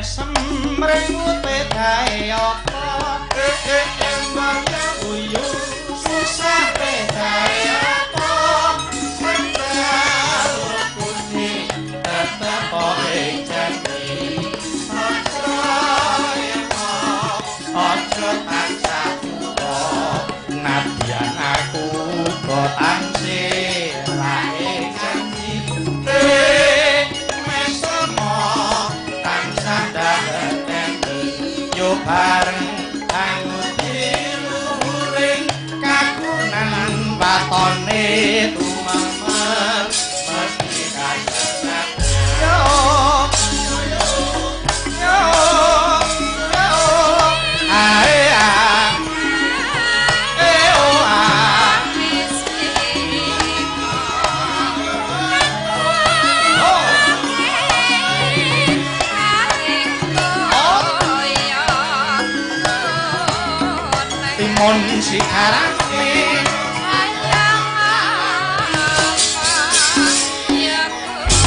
Mesem mrengut pedae apa mbok guyu susah pedae apa sendal putih tetep ing janji aja tansah duka nadyan aku uga tansih lae janji mesem tansah ndadekne yo bareng angudi luhuring kagunan watone tumemen mesti kasengat yo yo yo ae a e o a timun sikarane sayang apa ya kone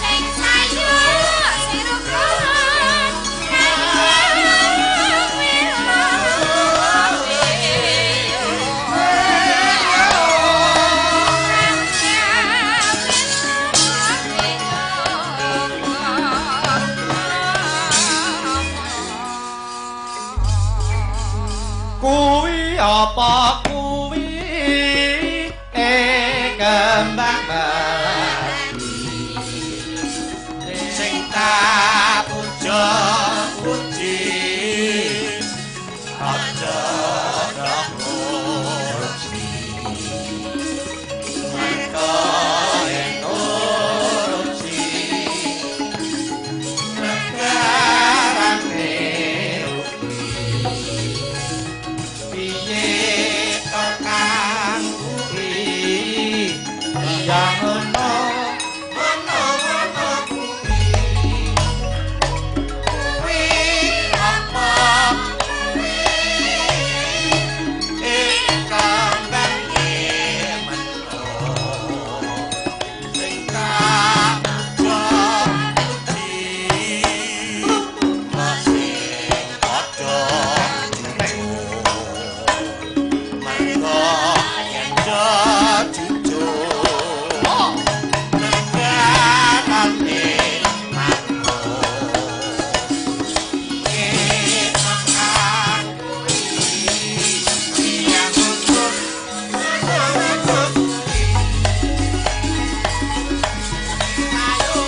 sing sayu sing rukun kuwi apa kuwi kembang melati sing tak puja puji aja korupsi merko yen korupsi negarane rugi piye to kang kuwi ya ngono ngono ngono kuwi kuwi apa kuwi kembang mentuk sing tak puja puji sing padha jujur mergo yen jujur negarane makmur piye to kang kuwi ya ngono ngono kuwi ayo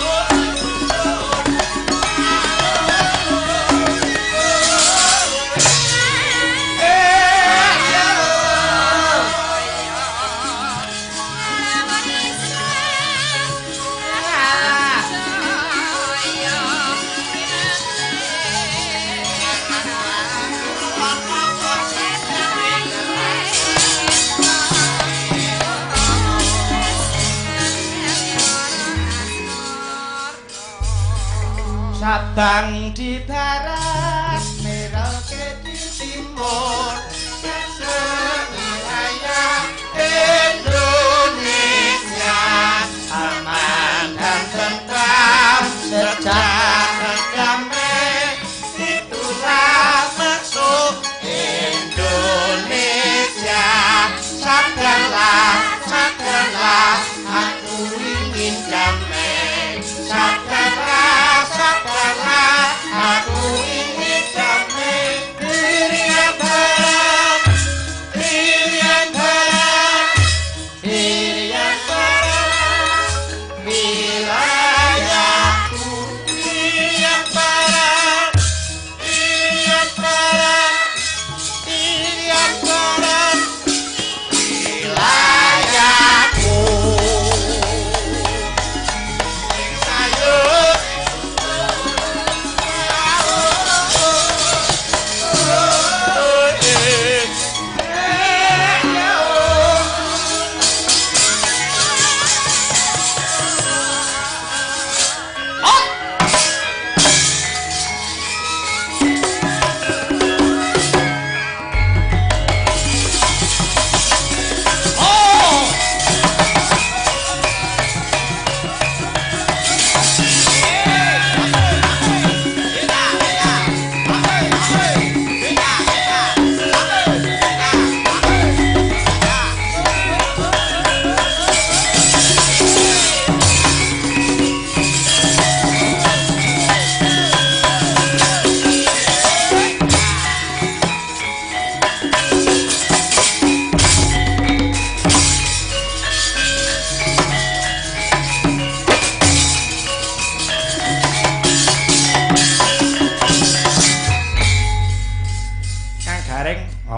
Sabang di barat, Merauke di timur, wilayah Indonesia aman dan tentram, sejahtera damai, itulah maksud Indonesia. Sadarlah, sadarlah, aku ingin damai. Sadarlah, sadarlah, aku ingin damai. Irian Barat, Irian Barat, Irian Barat, wilayahku. Irian Barat.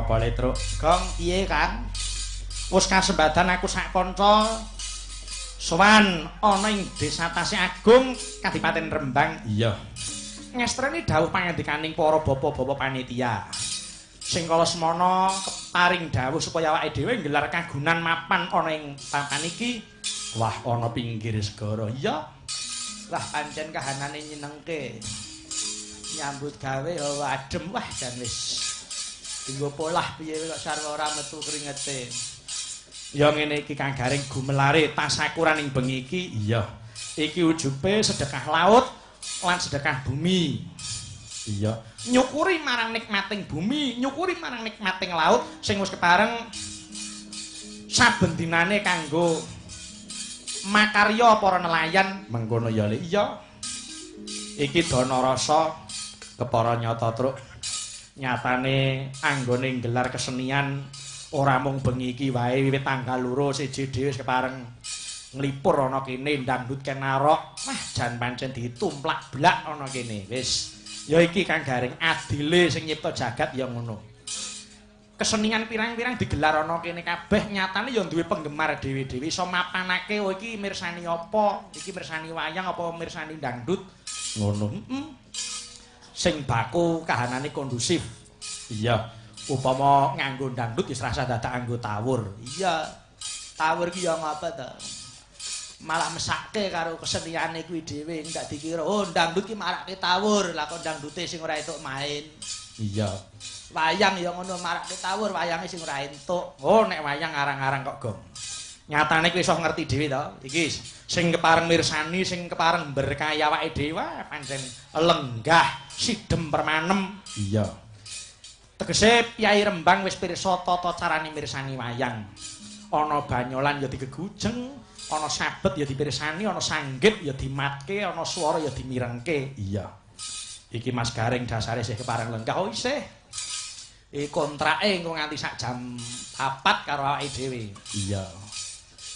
Apa le, Truk? Gong, piye, Kang? Wis kasembadan aku sak kanca sowan ana ing Desa Tasik Agung, Kadipaten Rembang. Iya. Ngestreni dawuh pangandikaning para bapak-bapak panitia. Sing kala semana keparing dawuh supaya awake dhewe nggelar kagunan mapan ana ing papan iki. Wah, ana pinggir segara. Iya. Wah, pancen kahanane nyenengke. Nyambut gawe hawa adem, wah jan wis. Dinggo polah piye kok sarwa ora metu kringete. Ya ngene iki Kang Gareng gumelare tasakuran ing bengi iki. Iya. Iki ujube sedekah laut lan sedekah bumi. Iya. Nyukuri marang nikmating bumi, nyukuri marang nikmating laut sing wis kepareng saben dinane kanggo makarya para nelayan. Mengkono ya, Le. Iya. Iki dana rasa kepara nyata, Truk. Nyatane anggone nggelar kesenian ora mung bengi iki wae, wiwit tanggal 2 siji dhewe wis kepareng nglipur ana kene dangdut kenarok. Wah, jan pancen ditumplak blak ana kene. Wis ya iki Kang Gareng adile sing nyipta jagat ya ngono. Kesenian pirang-pirang digelar ana kene kabeh nyatane ya duwe penggemar dhewe-dhewe, iso mapanake oh iki mirsani apa, iki mirsani wayang apa mirsani dangdut ngono. Sing baku kahanane kondusif. Iya. Upama nganggo dangdut wis rasa dadak nganggo tawur. Iya. Tawur ki ya ngapa to? Malah mesake karo keseniane kuwi dhewe, ndak dikira oh dangdut ki marake tawur, lah kok dangdute sing ora entuk main. Iya. Wayang ya ngono marake tawur, wayange sing ora entuk. Oh nek wayang arang-arang kok, Gong. Nyatane kowe iso ngerti dhewe to. Iki sing kepareng mirsani, sing kepareng berkahi awake dhewe pancen lenggah sidem permanem. Iya. Tegese Kyai Rembang wis pirsa tata carane mirsani wayang. Ana banyolan ya digegujeng, ana sabet ya dipirsani, ana sanggit ya dimatke, ana swara ya dimirengke. Iya. Iki Mas Gareng dasare isih kepareng lenggah. Oh isih. Iki kontrake engko nganti sak jam 4 karo awake dhewe. Iya.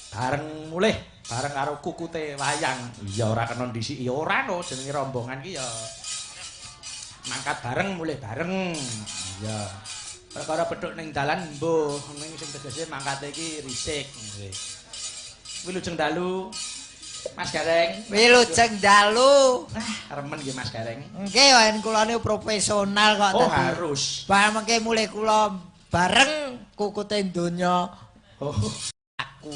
Bareng mulih, bareng karo kukute wayang. Iya ora kena ndhisiki ya ora no jenenge rombongan ki ya mangkat bareng mulih bareng. Iya. Perkara petuk ning dalan mbuh, ning sing tegese mangkate iki risik. Nggih. Wilujeng dalu Mas Gareng. Wilujeng dalu. Ah, remen nggih Mas Gareng. Nggih, yen kula niku profesional kok. Oh, harus. Bah mengke mulih kula bareng kukute donya. Oh. Aku.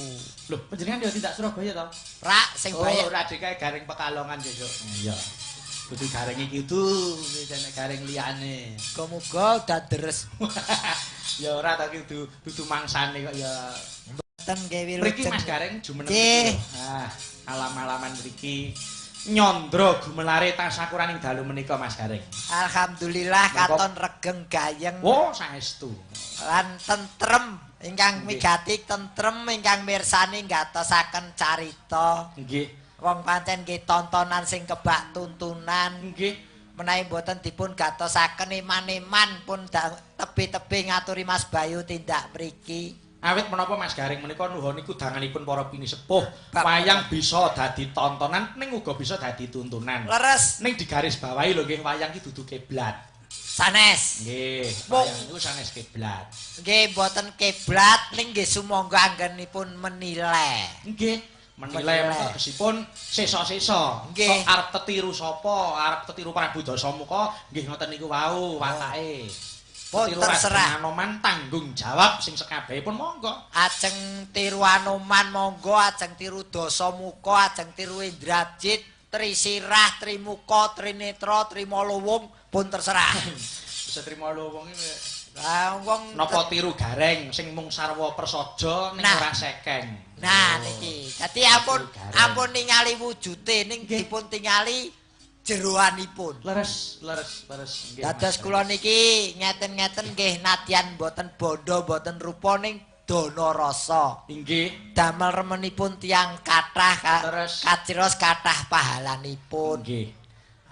Lho, panjenengan ya tindak Surabaya to? Rak sing bayar. Oh, ora dikae Gareng Pekalongan sesuk. Iya. Kudu Gareng iki kudu nek Gareng liyane. Muga-muga daderes. Ya ora ta iki dudu mangsane kok ya. Mboten nggih wilujeng. Mriki Mas Gareng jumeneng mriki. Ah, alam-alaman mriki nyandra gumelare tasakuraning dalu menika Mas Gareng. Alhamdulillah katon regeng gayeng. Oh, saestu. Lan tentrem ingkang migati tentrem ingkang mirsani nggatosaken carita. Nggih. Wong pancen nggih tontonan sing kebak tuntunan. Nggih. Menawi mboten dipun gatosaken eman-eman pun tebih-tebih ngaturi Mas Bayu tindak mriki. Awit menapa Mas Gareng menika nuhoni kudanganipun para pinisepuh. Wayang bisa dadi tontonan ning uga bisa dadi tuntunan. Leres. Ning digaris bawahi lho nggih wayang ki dudu kiblat. Sanes. Nggih, wayang niku sanes kiblat. Nggih mboten kiblat ning nggih sumangga anggenipun menilai. Nggih. Menilai tegesipun sesa-sesa. Sok arep tetiru sapa, arep tetiru Prabu Dasamuka nggih ngoten niku wau watake. Pun terserah. Anoman tanggung jawab sing sekabehipun monggo. Ajeng tiru Anoman monggo, ajeng tiru Dasamuka, ajeng tiru Indrajit, Trisirah, Trimuka, Trinetra, Trimoluwung pun terserah. Bisa Trimoluwung iki. Lah wong napa tiru Gareng sing mung sarwa prasaja ning ora sekeng. Nah niki. Dadi ampun ningali wujude ning dipun tingali jeroanipun. Leres, leres, leres. Dados kula niki ngeten-ngeten nggih nadyan mboten bondo mboten rupa ning dana rasa. Inggih. Damel remenipun tiyang kathah kaciros kathah pahalanipun. Nggih.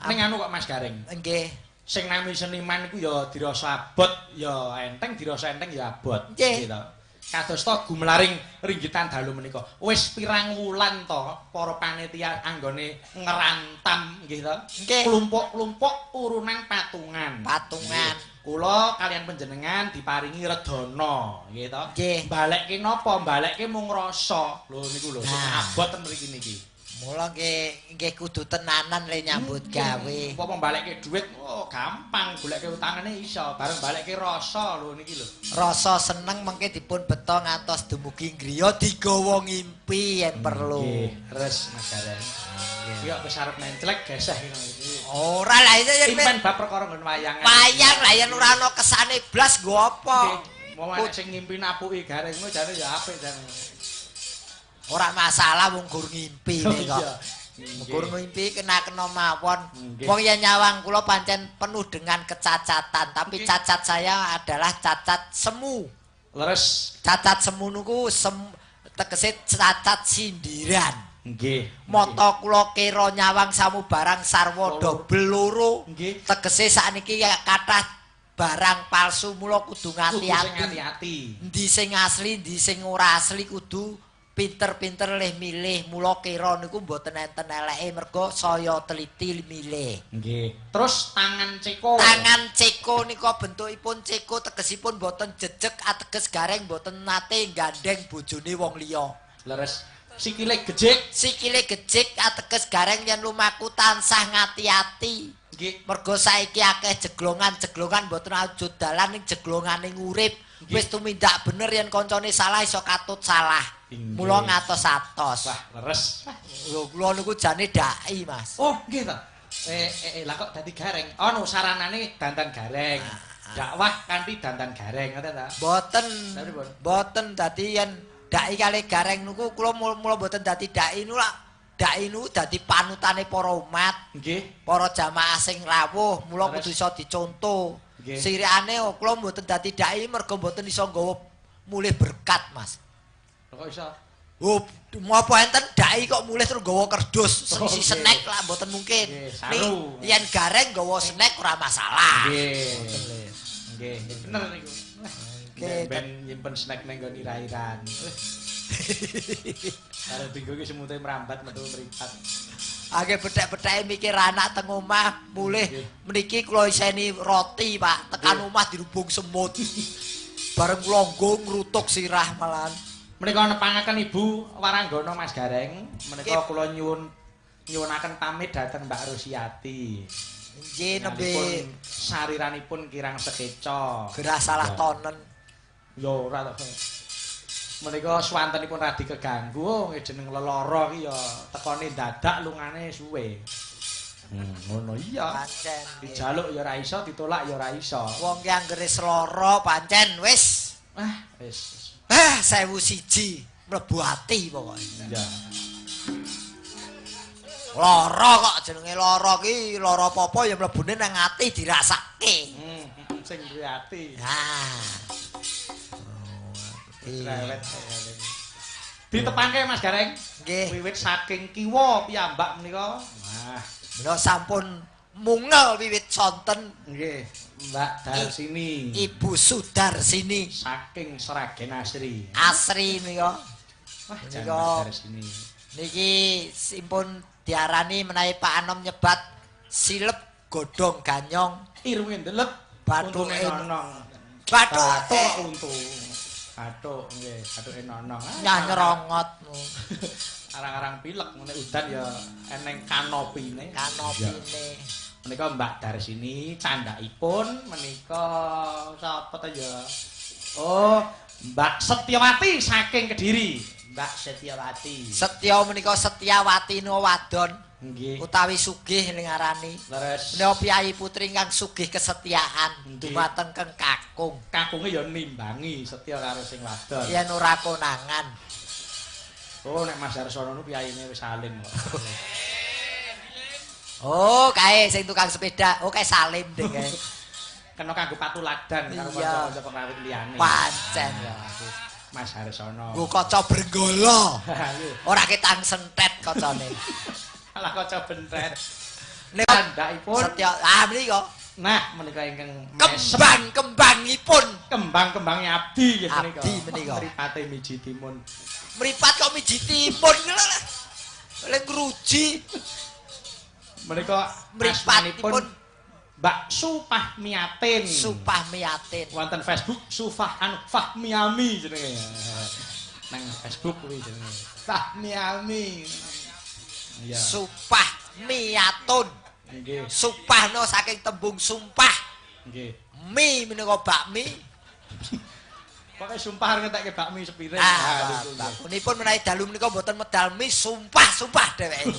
Ning anu kok Mas Gareng. Nggih. Sing nami seniman iku ya dirasa abot ya enteng, dirasa enteng ya abot. Nggih. Kados ta gumelaring ringgitan dalu menika. Wis pirang wulan to para panitia anggone ngrantam nggih to. Nggih. Klumpuk-klumpuk urunan patungan. Patungan. Kula kalian panjenengan diparingi redana, nggih to? Nggih. Balekke napa? Balekke mung rasa. Lho niku lho sing Nah. abot ten mriki niki. Mula nggih nggih kudu tenanan le nyambut gawe. Umpama balekke dhuwit, oh gampang goleke utangane iso, bareng balekke rasa lho niki lho. Rasa seneng mengke dipun beto ngantos dumugi griya digawa ngimpi yen perlu. Nggih, res Mas Gareng. Iki kok wis arep menclek geseh iki. Ora lah itu yen Impen bab perkara nggon wayangan. wayang lah yen ora ana kesane blas nggo apa? Nggih, mau enek sing ngimpi napuki Gareng ngono jane ya apik jane. Ora masalah wong gur ngimpi Oh, kok. iya. Gur ngimpi kena-kena mawon. Nggih. Wong yen nyawang kula pancen penuh dengan kecacatan, tapi Nggih. cacat saya adalah cacat semu. Leres. Cacat semu niku tegese cacat sindiran. Nggih. Mata kula kira nyawang samubarang sarwa dobel loro. Nggih. Tegese sakniki kathah barang palsu mula kudu Kudu sing ngati-ati. ati-ati. Endi sing asli, endi sing ora asli kudu pinter-pinter leh milih. Mula kira niku mboten enten eleke mergo saya teliti milih. Nggih. Terus tangan ceko. Tangan ceko nika bentukipun ceko tegesipun mboten jejeg ateges gareng mboten nate gandeng bojone wong liya. Leres. Sikile gejik. Sikile gejik ateges gareng yen lumaku tansah ngati-ati. Nggih. Mergo saiki akeh jeglongan-jeglongan mboten wujud dalan ning jeglongane urip. Wis tumindak bener yen kancane salah iso katut salah. Inggih. Mula ngatos-atos. Wah, leres. Lho kula niku jane dai, Mas. Oh, nggih ta. Lah kok dadi gareng? Ono saranane dandan gareng. Dakwah kanthi dandan gareng, ngoten ta? Mboten. Lha pripun? Mboten dadi yen dai kali gareng niku kula mula mboten dadi dai niku lak dai niku dadi panutane para umat. Nggih. Para jamaah sing rawuh mula Leres. kudu iso dicontoh. Nggih. Sirikane kula mboten dadi dai mergo mboten iso nggawa mulih berkat, Mas. Lho kok iso? Oh, apa enten dai kok mulih terus nggawa kerdus Oh, isi nggih. snack lah mboten mungkin. Nggih, saru. Ning yen gareng nggawa snack ora masalah. Nggih. Nggih, bener niku. Nggih, Ben nyimpen snack ning nggon ira-iran. Karo dinggo iki semute merambat metu mripat. Akeh bethek-betheke mikir anak teng omah mulih Nggih. meniki kula iseni roti, Pak. Tekan omah dirubung semut. Bareng kula nggo ngrutuk sirah malahan. Menika nepangaken Ibu Waranggana Mas Gareng, menika Nggih. kula nyuwunaken pamit dhateng Mbak Rusiati. Nggih nembe Ngalipun sariranipun kirang sekeca. gerah salah tonen. Ya ora to. Menika swantenipun radi keganggu, nggih jeneng lelara iki ya tekone dadak lungane suwe. Ngono iya. Pancen. nggih. Dijaluk ya ora iso, ditolak ya ora iso. Wong ki anggere seloro pancen wis. Ah, wis. Ah, 1001 mlebu ati pokoke. Iya. Lara kok jenenge lara ki, lara apa-apa ya mlebune nang ati dirasake. Sing duwe ati. Nah. Cerewet. Ditepangke Mas Gareng. Nggih. Wiwit saking kiwa piyambak menika. Wah, Menawa sampun mungel wiwit sonten nggih, Mbak Darsini. Ibu Sudarsini Saking Sragen Asri. Asri nika. Wah, jan Menika. Mbak Darsini. Niki simpun diarani menawi Pak Anom nyebat silep godhong ganyong Irunge ndelep, Bathuke untune nonong. Bathuk Bathuk kok untu. Bathuk nggih, bathuke nonong. Ah, nyah nyerongot Arang-arang pilek ngene udan ya eneng kanopine. kanopine. Menika Mbak Darsini candhaipun menika sapa ta ya? Oh, Mbak Setiawati saking Kediri. Mbak Setiawati. Setya menika Setyawati no wadon Nggih. utawi sugih ning arani. Leres. Menika piyayi putri ingkang sugih kesetiaan Nggih. dumateng keng kakung. Kakunge ya nimbangi setya karo sing wadon. Yen ora konangan. Oh, nek Mas Darsono nu piyayine wis alim kok. Oh, kae sing tukang sepeda. Oh, kae Salim deh kae. Kena kanggo patuladan karo Iya. kanca-kanca pengrawit liyane. Pancen. Ya, Mas Harsono. Nggo kaca brenggala. Ayo, Ora ketang sentet kacane. Alah kaca bentret. Nek Candhaipun. Setya ah menika Nah, menika ingkang mesem. kembang-kembangipun Kembang-kembange abdi nggih menika. Abdi menika. Mripate miji timun. Mripat kok miji timun lho. Lek ngruji Menika mripatipun asmanipun Mbak Supahmiatin. Supahmiatin. Wonten Facebook Sufah anu Fahmiami jenenge. Nang Facebook kuwi jenenge. Fahmiami. Iya. Supahmiatun. Nggih. Supahno saking tembung sumpah. Nggih. Mi menika bakmi. Pokoke sumpah arep ngentekke bakmi sepiring. Ah, bakunipun menawi dalu menika mboten medal mi sumpah-sumpah dheweke.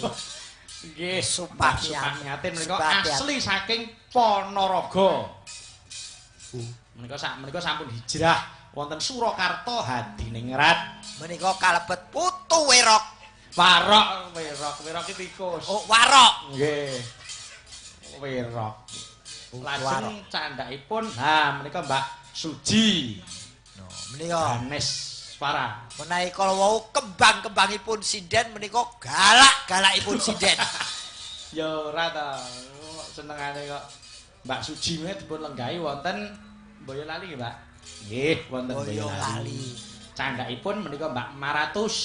Nggih, Supahmiatin menika asli saking Ponorogo. Menika sak menika sampun hijrah wonten Surakarta Hadiningrat. Menika kalebet putu Werok. Warok, Werok, Werok iki tikus. Oh, warok. Nggih. Werok. Lajeng candhakipun, ha menika Mbak Suji. No, menika Ganes Swara. Menawi kala wau kembang-kembangipun sinden menika galak-galakipun sinden. Ya ora ta, senengane kok Mbak Suji menika dipun lenggahi wonten Boyolali nggih, Mbak? Nggih, wonten Boyolali. Candhakipun menika Mbak Maratus.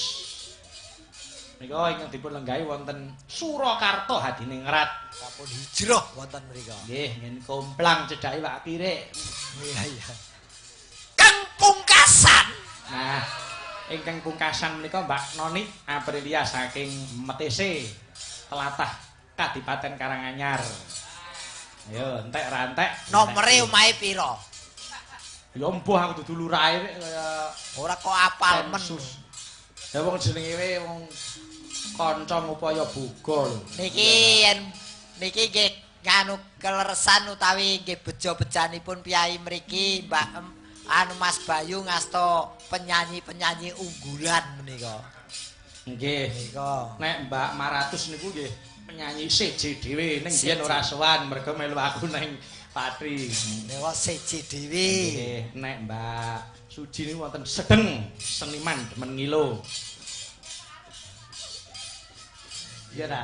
Menika ingkang dipun lenggahi wonten Surakarta Hadiningrat. Sampun hijrah wonten mriku. Nggih, ngen komplang cedhake Pak Kirik. Iya, iya. Kang pungkasan. Nah, ingkang pungkasan menika Mbak Noni Aprilia saking Metese, Telatah Kadipaten Karanganyar. Ayo, entek ra entek. Nomere omahe pira? Ya mbuh aku dudu lurahe kaya ora kok apal men. Ya wong jenenge wong kanca ngupaya boga lho. Niki yen niki nggih nganu keleresan utawi nggih beja-bejanipun piyai mriki Mbak anu Mas Bayu ngasta penyanyi-penyanyi unggulan menika. Nggih. Menika. Nek Mbak Maratus niku nggih penyanyi CJ dhewe ning biyen ora sowan mergo melu aku ning Patri. Menika CJ dhewe. Nggih, nek Mbak Suji niku wonten Sedeng seniman demen ngilo. Iya ta?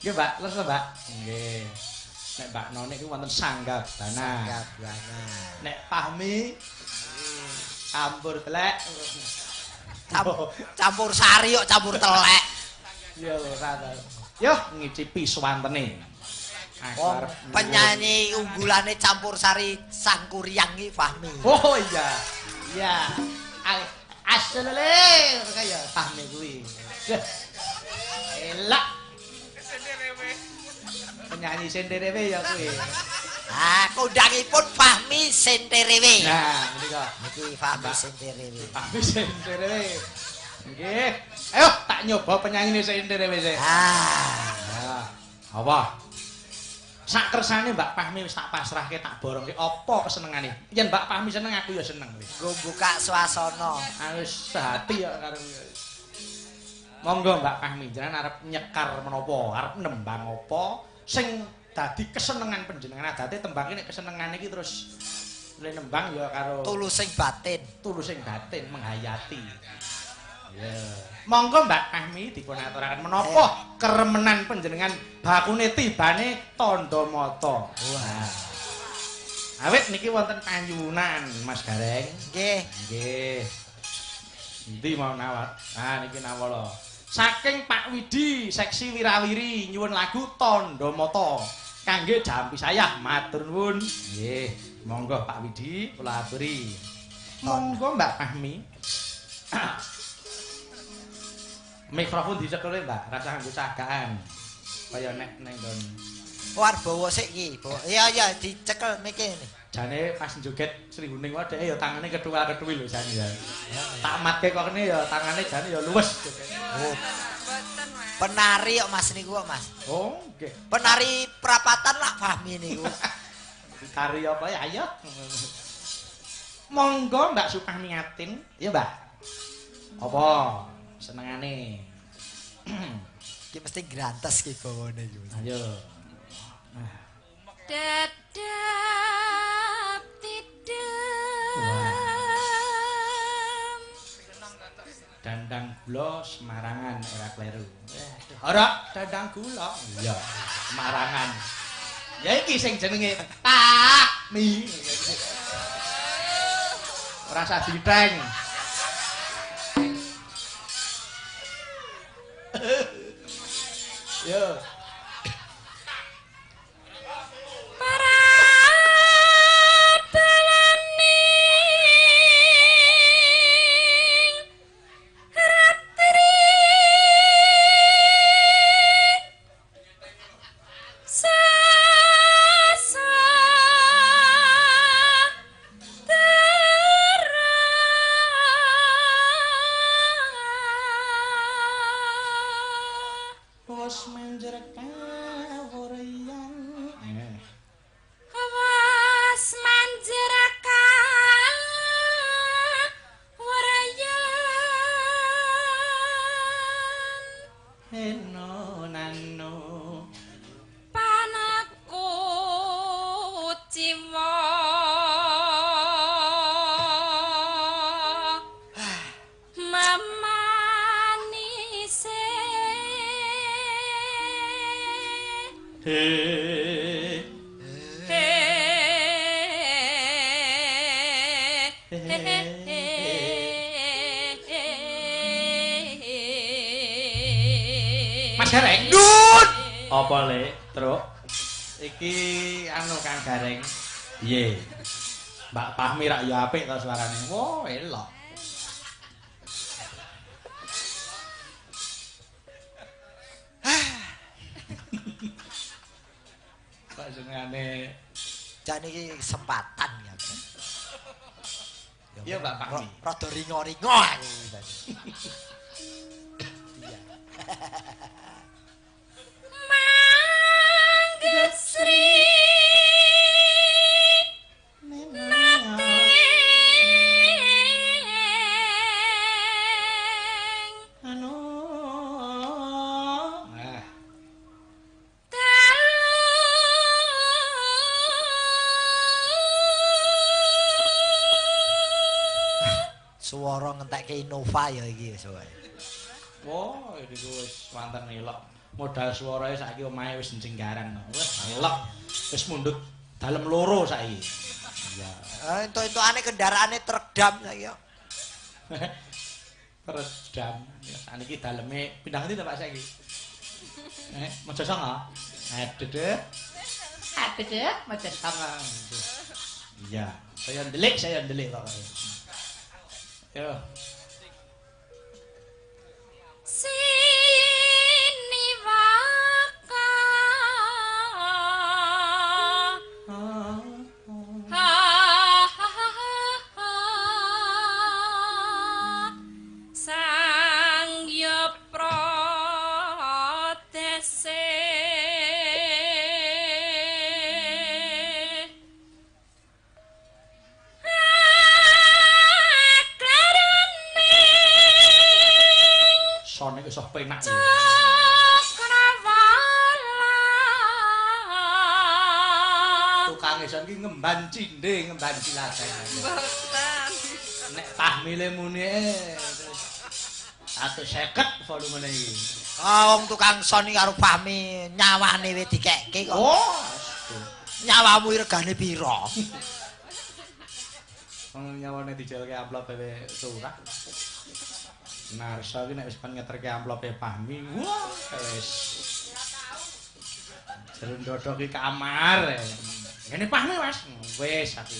Nggih, Mbak, leres Mbak. Nggih. Nek Mbak Nonik niku wonten Sangga Buana. Sangga Buana. Nek Fahmi campur telek. Campur sari kok campur telek. Ya ora ta. Yo ngicipi suwantene. Wong penyanyi unggulane campur sari Sangkuriang iki Fahmi. Oh iya. Iya. Aselele kaya Fahmi kuwi. Elak. Penyanyi senderewe ya kuwi. Ah, kondangipun Fahmi Senterewe. Nah, menika niki Fahmi Senterewe. Fahmi Senterewe. Nggih. Ayo tak nyoba penyanyine Senterewe sik. Ah. Apa? Sak kersane Mbak Fahmi wis tak pasrahke tak borongke apa kesenengane. Yen Mbak Fahmi seneng aku ya seneng wis. Nggo buka swasana. Ah wis sehati ya karo. Monggo Mbak Fahmi jenengan arep nyekar menapa, arep nembang apa sing dadi kesenengan panjenengan. Adate tembangke nek kesenengane iki terus le nembang ya karo tulusing batin, tulusing batin menghayati. Ya. Monggo Mbak Fahmi dipun aturaken menapa keremenan panjenengan bakune tibane tandha mata. Wah. Awit niki wonten panyuwunan Mas Gareng. Nggih. Nggih. Endi mau nawat? Ah niki nawala. Saking Pak Widi seksi Wirawiri nyuwun lagu Tandha Mata kangge jampi sayah matur nuwun. Nggih, monggo Pak Widi kula aturi. Monggo Mbak Fahmi. Mikrofon dicekel Mbak, rasa nganggo cagaan. Kaya nek neng nggon. Oh arep bawa sik iki. Iya iya dicekel mike ngene. Jane pas joget Sri Huning wae dhek ya tangane kethuwal-kethuwil lho jane ya. Tak matke kok kene ya tangane jane ya luwes. Oh. Penari kok Mas niku kok Mas. Oh nggih. Penari prapatan lak Fahmi niku. Tari apa ya ayo. Monggo Mbak Supahmiatin. Ya Mbak. Apa senengane? Iki mesti grantes ki gawane iki. Ayo. Dadap tidem. Dandang gula Semarangan ora kleru. Ora dandang gula. Iya, Semarangan. Ya iki sing jenenge Pak Mi. Ora usah diteng. Yo. Para Kuciwa mamanise He Mas Gareng. Dun. Apa le, Truk? Iki anu Kang Gareng. Piye? Mbak Fahmi rak ya apik to suarane. Wah, elok. Kok jenengane Jan iki kesempatan ya. Iya, Mbak Fahmi. Rada ringo-ringo aku. Iya. Manggesri nating anu. Nah, Suara ngentekke Innova ya iki wis wae. Wah, iki wis wonten elok. Modal suarane saiki omahe wis jenggaran. Wah, elok. Wis mundhut dalem loro saiki. Iya. Entuk-entukane kendaraane truk dam saiki kok. Teredam. Ya saniki daleme pindah ngendi to Pak saiki? Mojosongo. Aduh. Aduh, Mojosongo. Iya, saya ndelik pokoke. Yo. Siniwaka ha ha ha ha Sang ya pratese Aklarening Sone iso penak. Cakrawala Tukang ison ki ngemban cindhe, ngemban silaten. Mboten. Nek Fahmile muni terus 150 volumene iki. Ah wong tukang son iki karo Fahmi nyawane wis dikekke kok. Oh, Nyawamu iki regane pira? Wong nyawane dijelke amplope turah. Narso iki nek wis kon ngeterke amplope Fahmi, wah wis. Jero ndodok ki kamar. Ngene Fahmi, Mas. Wis aku.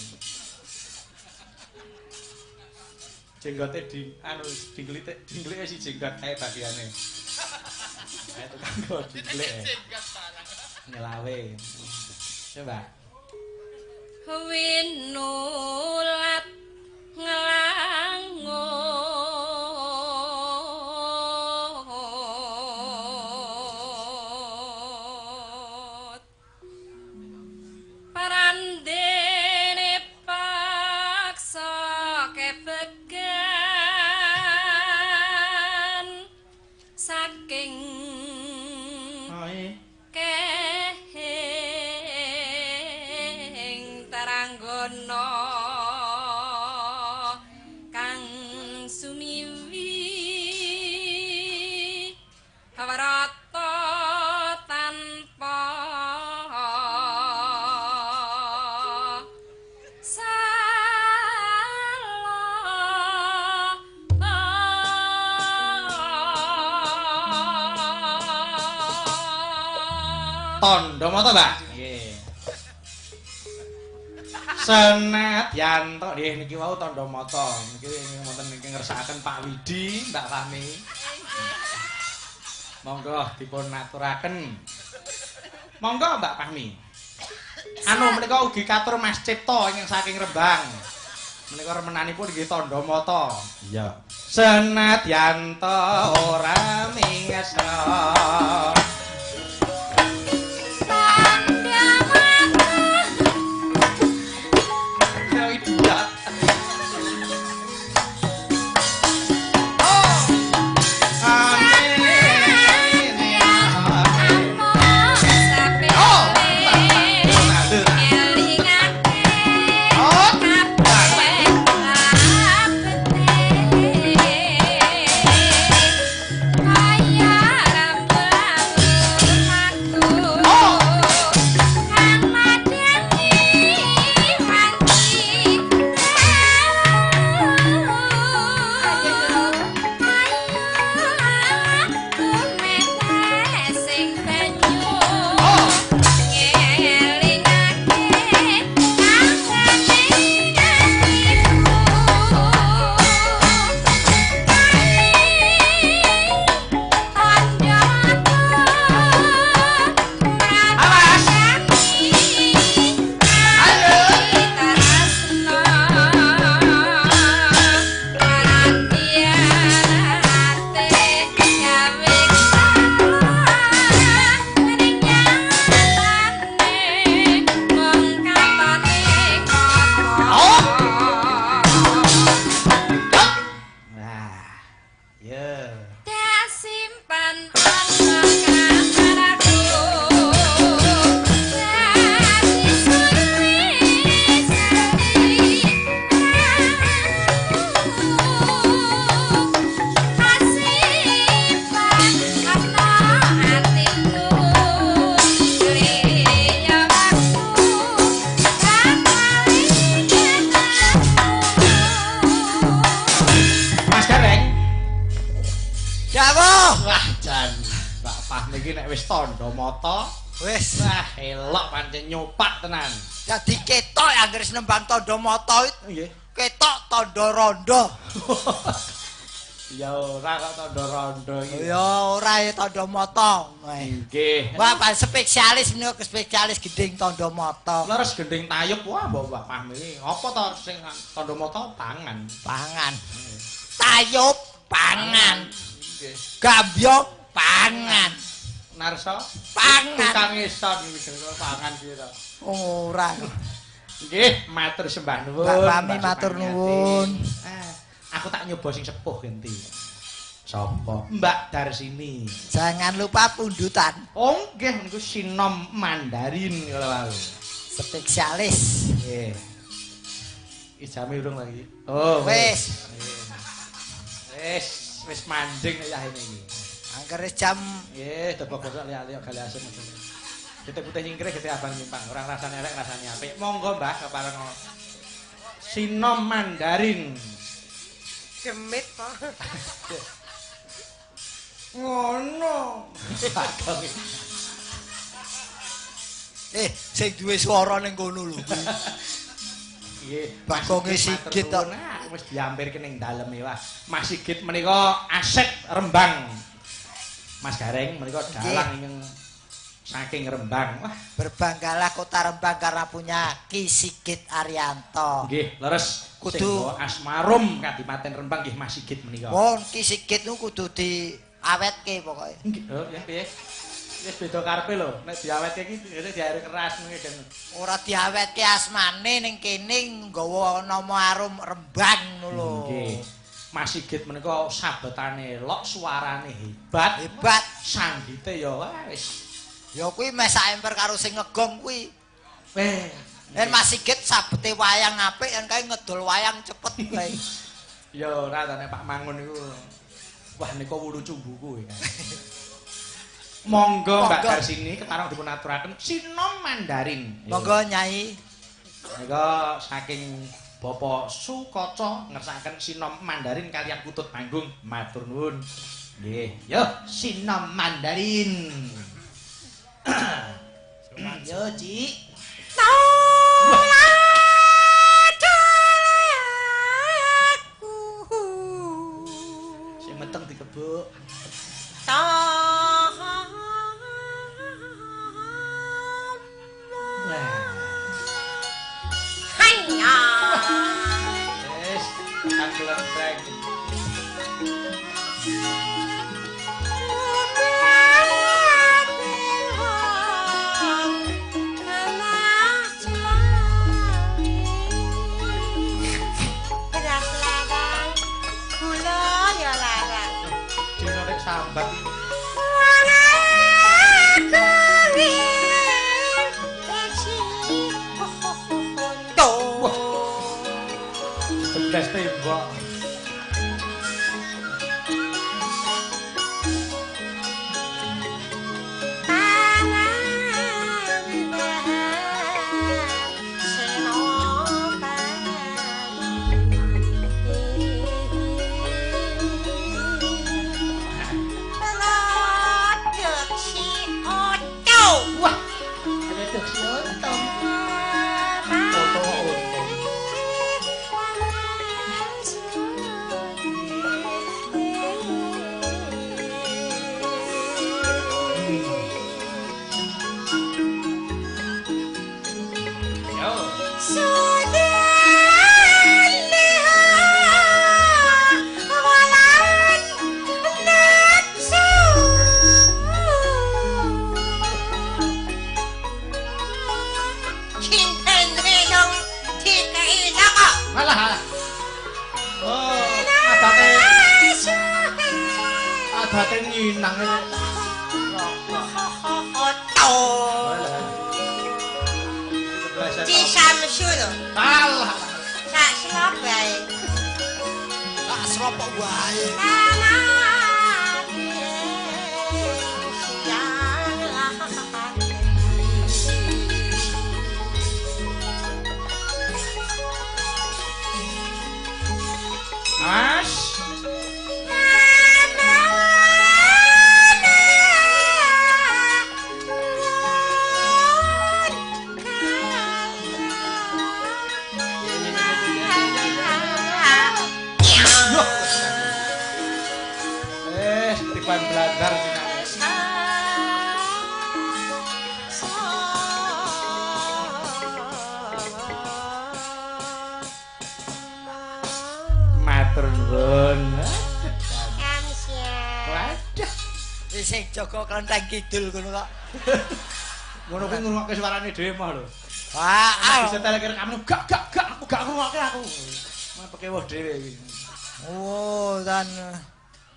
Jenggote di anu dingklite dingklike si jenggot kae bagiane. Kae tukang go dingklik. Nyelawe. Coba. Winulat nglangut Parandene paksa kebegan saking Oi. Kehing taranggono kang sumiwi hawarata tanpa salah. Tondo mata, Mbak. Nggih. Senadyan to nggih niki wau tondo mata. Niki wonten ingkang ngersakaken Pak Widi, Mbak Fahmi. Monggo dipun aturaken. Monggo Mbak Fahmi. Anu menika ugi katur Mas Cipta ingkang saking Rembang. Menika remenanipun nggih tondo mata. Iya. Senadyan to ora mingesna. Tanda mata Idiot. Among sapele Oh. ngelingake wis tandha mata. Wis. Wah, elok pancen nyopak tenan. Dadi ketok anggere nembang tandha mata nggih. Ketok tandha rondo. Ya ora kok tandha rondo iki. Ya ora ya tandha mata. Nggih. Wah, pan spesialis menika spesialis gending tandha mata. Leres gending tayub wah mbok Mbah Pahmi. Apa to sing tandha mata pangan? Pangan. Tayub pangan. Nggih. Gambyong pangan. Narso pangan. Tukang ison iki pangan piye to? Ora. Nggih, matur sembah nuwun. Mbak Pami matur nuwun. Aku tak nyoba sing sepuh genti. Sapa? Mbak Darsini. Jangan lupa pundutan. Oh nggih niku sinom Mandarin kala wau. Spesialis. Nggih. Ijame urung lagi. Oh, wis. Wis, wis manjing nek yahene iki. Angger jam nggih, coba gosok liya-liya gali asem. Getih putih nyingkrih, getih abang nyimpang. Ora rasane elek, rasane apik. Monggo Mbah kepareng sinom Mandarin. Demit po. Ngono. Sing duwe swara ning kono lho kuwi. Nggih, Bagonge Sigit to. Wis diampirke ning daleme wah. Mas Sigit menika aset Rembang. Mas Gareng menika dalang ingkang saking Rembang. Wah, berbanggalah kota Rembang karena punya Ki Sigit Arianto. Nggih, leres kudu asmarum kadipaten Rembang nggih Mas Sigit menika. Wong Ki Sigit niku kudu diawetke pokoke. Nggih, oh ya piye? Wis beda karepe lho, nek diawetke iki biasane diair keras ngono iki. Ora diawetke asmane ning kene nggawa nama arum Rembang ngono lho. Nggih. Mas Sigit menika sabetane elok, suarane hebat, hebat, sanggite ya wis. Ya kuwi meh sak emper karo sing ngegong kuwi. Weh, yen Mas Sigit sabete wayang apik yen kae ngedol wayang cepet kae. Ya ora ta nek Pak Mangun niku. Wah nika wulu cumbuku ya. Monggo Mbak Darsini kepareng dipun aturaken sinom Mandarin. Monggo Nyai. Nika saking Bapak Sukaca ngersakaken sinom Mandarin kaliyan kutut panggung. Matur nuwun. Nggih, yo sinom Mandarin. Yo, Cik. Sing meteng dikebuk. Wis, kan mlentreng. Sambat. Sebelas tembok. Mas. Matur nuwun. Kamsia. Waduh. Wis sing jaga klenteng kidul ngono kok. Ngono kuwi ngrungokke suarane dhewe mah lho. Wah, bisa telek rekaman gak aku gak ngrungokke aku. Mah pekewuh dhewe iki. Oh, dan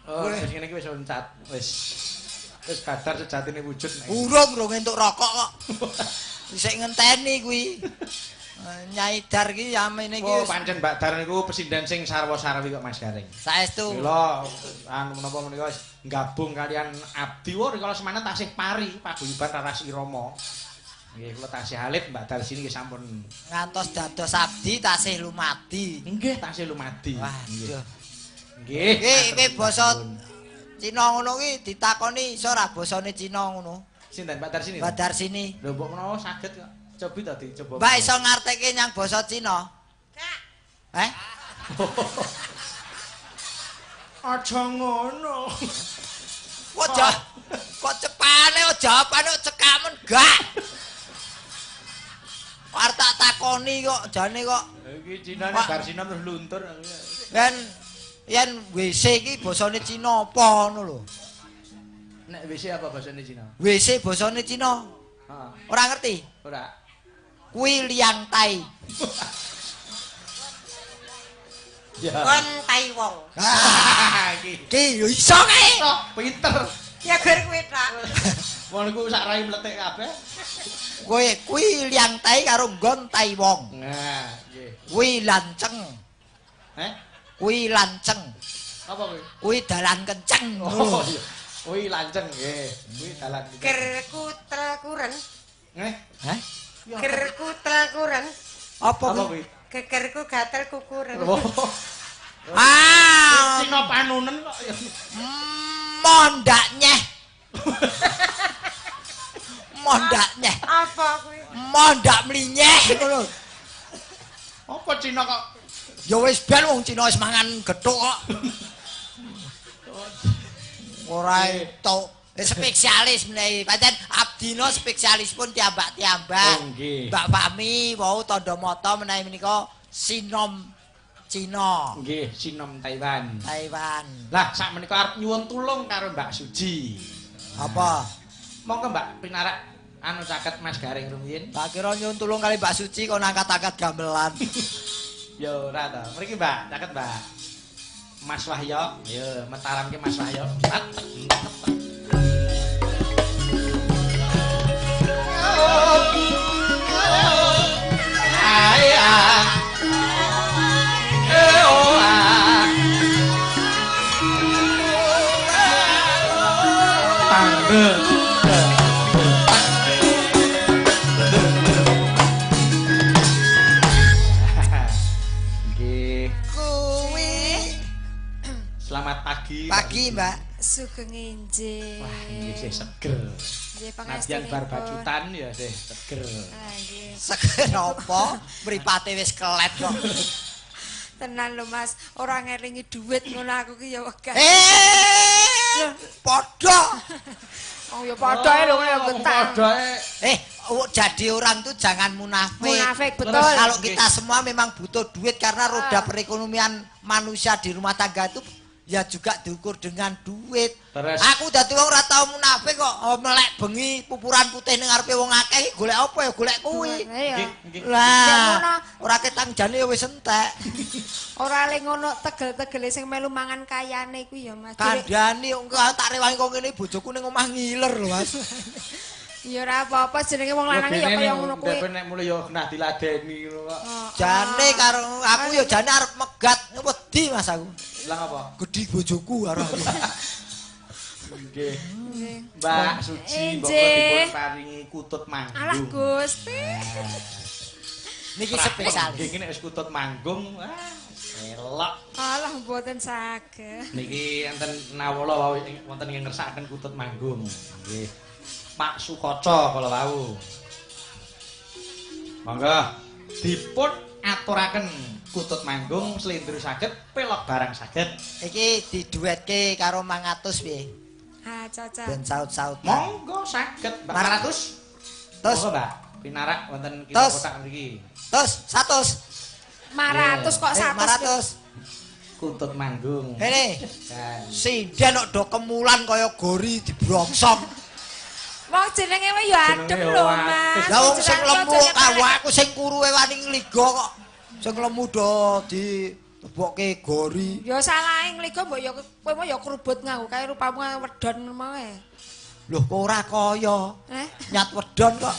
oh, wis ngene iki wis loncat. Wis. Wis badar sejatine wujud nek. Urung entuk rokok kok. Isih ngenteni kuwi. Nyai Dar iki yamene iki. Oh, pancen Mbak Dar niku pesinden sing sarwa-sarwi kok Mas Gareng. Saestu. Mila anu menapa menika wis gabung kalian abdi wah rikala semana tasih pari paguyuban Raras Irama. Nggih kula tasih alit Mbak Dar sini nggih sampun ngantos dados abdi tasih lumadi. Nggih tasih lumadi. Waduh. Nggih. Nggih iki basa Cina ngono kuwi ditakoni iso ora basane Cina ngono. Sinten Mbak Dar sini? Mbak Dar sini. Lho mbok menawa saged kok. Cobi ta dicoba. Mbak iso ngarteke nyang basa Cina? Gak. Eh? Aja ngono. Kok cepane jawabane cekamen gak. Arep tak takoni kok jane kok. Iki Cinane bar Cina terus luntur. Yen WC iki basane Cina apa ngono lho. Nek WC apa basane Cina? WC basane Cina. Heeh. Ora ngerti? Ora. Kuwi liang tai. Ya. Kon tai wong. Iki. Ki yo iso kae. Iso, pinter. Ya gur kuwi tok. Wong niku sak rai mletik kabeh. Kowe kuwi liang tai karo nggon tai wong. Nah, nggih. Kuwi lanceng. Heh? Kuwi lanceng. Apa kuwi? Kuwi dalan kenceng. Oh iya. Kuwi lanceng nggih. Kuwi dalan kenceng. Gerku telkuren. Nggih. Hah? Gerku telkuren. Apa kuwi? Gegerku gatel kukuren. Ah, Cina panunen kok. Mondak nyeh. Mondak nyeh. Apa kuwi? Mondak mlinyeh ngono. Apa Cina kok? Ya wis ben wong Cina wis mangan gethuk kok. Ora entuk. Spesialis menawi. Pancen abdina spesialis pun tiambak-tiambak. Oh, nggih. Mbak Fahmi wau tandha mata menawi menika sinom Cina. Nggih, sinom Taiwan. Taiwan. Lah sak menika arep nyuwun tulung karo Mbak Suji. Apa? Monggo Mbak pinarak anu caket Mas Gareng rumiyin. Tak kira nyuwun tulung kali Mbak Suji kon angkat-angkat gamelan. Ya ora ta. Mriki Mbak, caket Mbak. Mas Wahyo, ya metaramke Mas Wahyo. Nggih. Kuwi. Selamat pagi. Pagi, Mbak. Sugeng enjing. Wah, nggih sih seger. Nggih Nadyan bar bacutan ya sih seger. Ah, nggih. Seger apa? Mripate wis kelet kok. Tenan lho Mas, ora ngelingi dhuwit ngono aku ki ya wegah. Padha. Oh ya padha ae lho kowe getah. Padha ae. Jadi orang tuh jangan munafik. Munafik betul. Kalau kita semua memang butuh duit karena roda perekonomian manusia di rumah tangga itu ya juga diukur dengan duit. Terus. Aku dadi wong ora tau munafik kok. Oh, melek bengi pupuran putih ning ngarepe wong akeh iki golek apa ya golek kuwi. Nggih. Lah, ora ketang jane ya wis entek. Ora le ngono tegel-tegele sing melu mangan kayane kuwi ya Mas. Kandhane engko tak rewangi kok ngene bojoku ning omah ngiler lho Mas. Ya ora apa-apa jenenge wong lanang ya kaya ngono kuwi. Nek mulih ya genah diladeni ngono kok. Jane karo aku ya jane arep megat wedi Mas aku. Lah apa? Gedhi bojoku karo aku. Nggih. Mbak Suji mbok dipun paringi kutut manggung. Alah Gusti. Niki spesialis. Nggih nek wis kutut manggung, wah elok. Alah mboten saged. Niki enten nawala wau wonten ing ngersakaken kutut manggung. Nggih. Pak Sukoco kala wau. Monggo dipun aturaken kutut manggung slendro saged pelok barang saged. Iki diduetke karo 500 piye? Ha cocok. Ben saut-sautan. Monggo saged Mbak 400. Terus monggo Mbak pinarak wonten kita kotak mriki. Terus 100. 500 kok 100. 500. Kutut manggung. Hene. Sinden kok do kemulan kaya gori dibrongsong. Wong jenenge wae ya adem lho, Mas. Lah wong sing lemu karo aku sing kuru wani ngligo kok. Sing lemu do ditebokke gori. Ya salahe ngligo mbok ya kowe mau ya krubut nganggo kae rupamu wedon mau e. Loh kok ora kaya. Nyat wedon kok.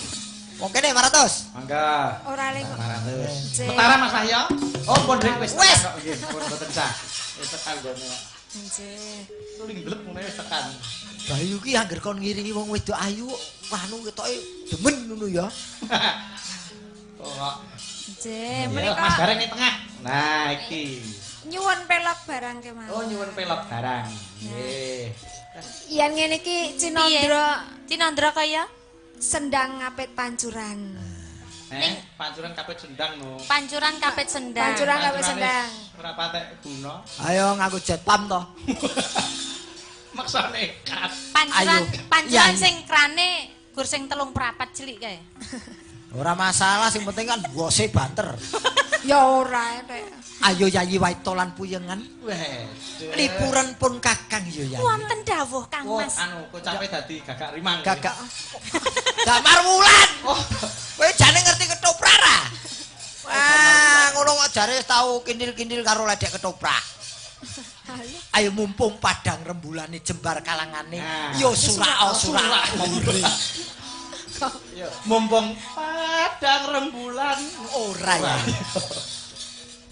Wong kene 500. Mangga. Ora le kok. 500. Ketara Mas Wahyo. Oh, pun rek wis. Wis. Nggih, pun mboten sah. Wis tekan gone. Nggih. Tuling blek ngene wis tekan. Bayu ki angger kon ngiringi wong wedok ayu anu ketoke demen ngono ya. Kok. Nggih, menika Mas Gareng ning tengah. Nah, iki. Nyuwun pelok barang kemawon. Oh, nyuwun pelok barang. Nggih. Yen ngene iki Cinandra, Cinandra kaya sendang ngapit pancuran. Ning pancuran kapit sendang no. Pancuran kapit sendang. Pancuran kapit sendang. Ora patek guna. Ayo nganggo jet pump to. Maksa nekat. Pancuran, pancuran sing krane gur sing 3 prapat cilik kae. Ora masalah, sing penting kan bose banter. Ya ora rek. Ayo Yayi Waito lan Puyengan. Wes. Lipuran pun Kakang ya Yayi. Wonten dawuh Kang Mas. Anu kocape dadi gagak rimang. Gagak. Damar Wulan. Oh, kowe jane ngerti ketoprak ra? Wah, ngono kok jare wis tau kindil-kindil karo ledek ketoprak. Ayo mumpung padang rembulane jembar kalangane, yo surao surao. Mumpung padang rembulan ora ya.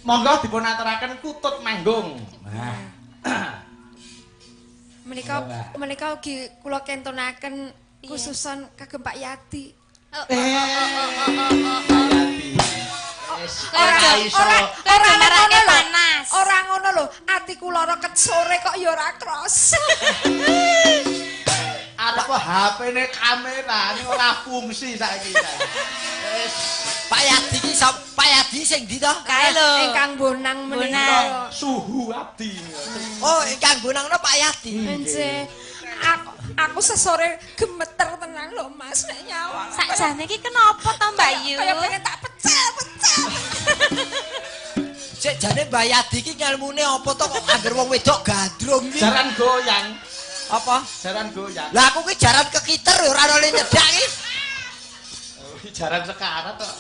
Monggo dipun aturaken kutut manggung. Nah. Menika menika ugi kula kentonaken khususon kagem Pak Yadi. Yadi. Ora ngono panas. Ora ngono lho, atiku lara ket sore kok ya ora krasa. Arep HP-ne kamerane ora fungsi saiki. Wis Pak Yadi iki Pak Yadi sing ndi to? Kae lho. Ingkang bonang menika suhu abdi. Oh, ingkang bonang no Pak Yadi. Nggih. Aku sesore gemeter tenan lho Mas nek nyawang. Sakjane iki kenapa to Mbak Yu? Kaya pengen tak pecel-pecel. Sik jane Mbak Yadi iki ngelmune apa to kok angger wong wedok gandrung iki? Jaran goyang. Apa? Jaran goyang. Lah aku ki jaran kekiter ora ono le nyedak iki. Oh, jaran sekarat kok.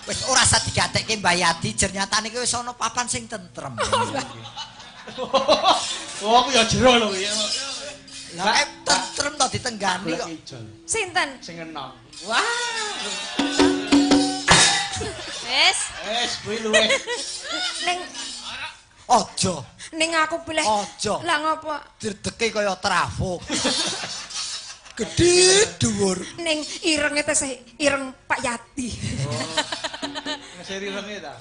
Wis ora usah digatekke Mbak Yadi, jernyatane ki wis ana papan sing tentrem. Oh, aku ya jero lho iki. Lah tentrem to ditenggani kok. Sinten? Sing enom. Wah. Wis. Wis kuwi luwih. Ning aja. Ning aku pilih. Aja. Lah ngopo? Dredeke kaya trafo. Gedhe dhuwur. Ning irenge tesih ireng Pak Yadi. Oh. Ngeseri irenge ta?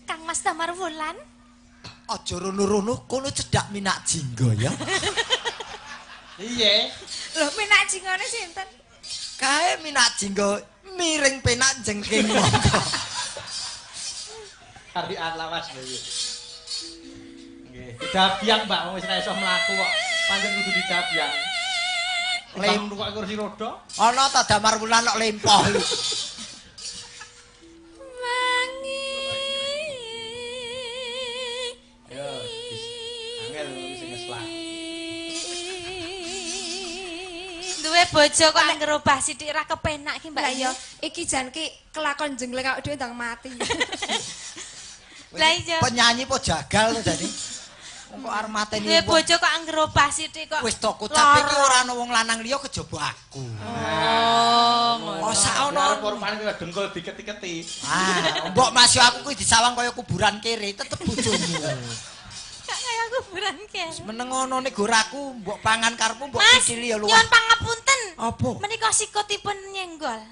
Kang Mas Damar Wulan. Aja rono-rono kono cedhak Minak Jinggo ya. Iya. Lho Minak Jinggone sinten? Kae Minak Jinggo miring penak jengking monggo. Tarikan lawas lho iki. Nggih, didabyang Mbak wong wis ora iso mlaku kok. Pancen kudu didabyang. Lem numpak kursi roda. Ana ta Damar Wulan kok lempoh. Wangi. Ayo, angel sing ngeslah. Duwe bojo kok angger obah sithik ra kepenak iki Mbak. Lah iya, iki jan ki kelakon jengleng awake dhewe ndang mati. Lah iya. Penyanyi po jagal to jane. Wong kok arep mateni. Duwe bojo kok angger obah sithik kok. Wis to kocape iki ora ana wong lanang liya kejaba aku. Oh, ngono. Oh, sak ana arep rupane kaya dengkul diketi-keti. Ah, mbok masih aku kuwi disawang kaya kuburan kere, tetep bojomu. Kak kaya kuburan kere. Meneng ngono nek goraku mbok pangan karepmu mbok kicili ya luwih. Nyuwun pangapunten. Apa? Menika sikutipun nyenggol.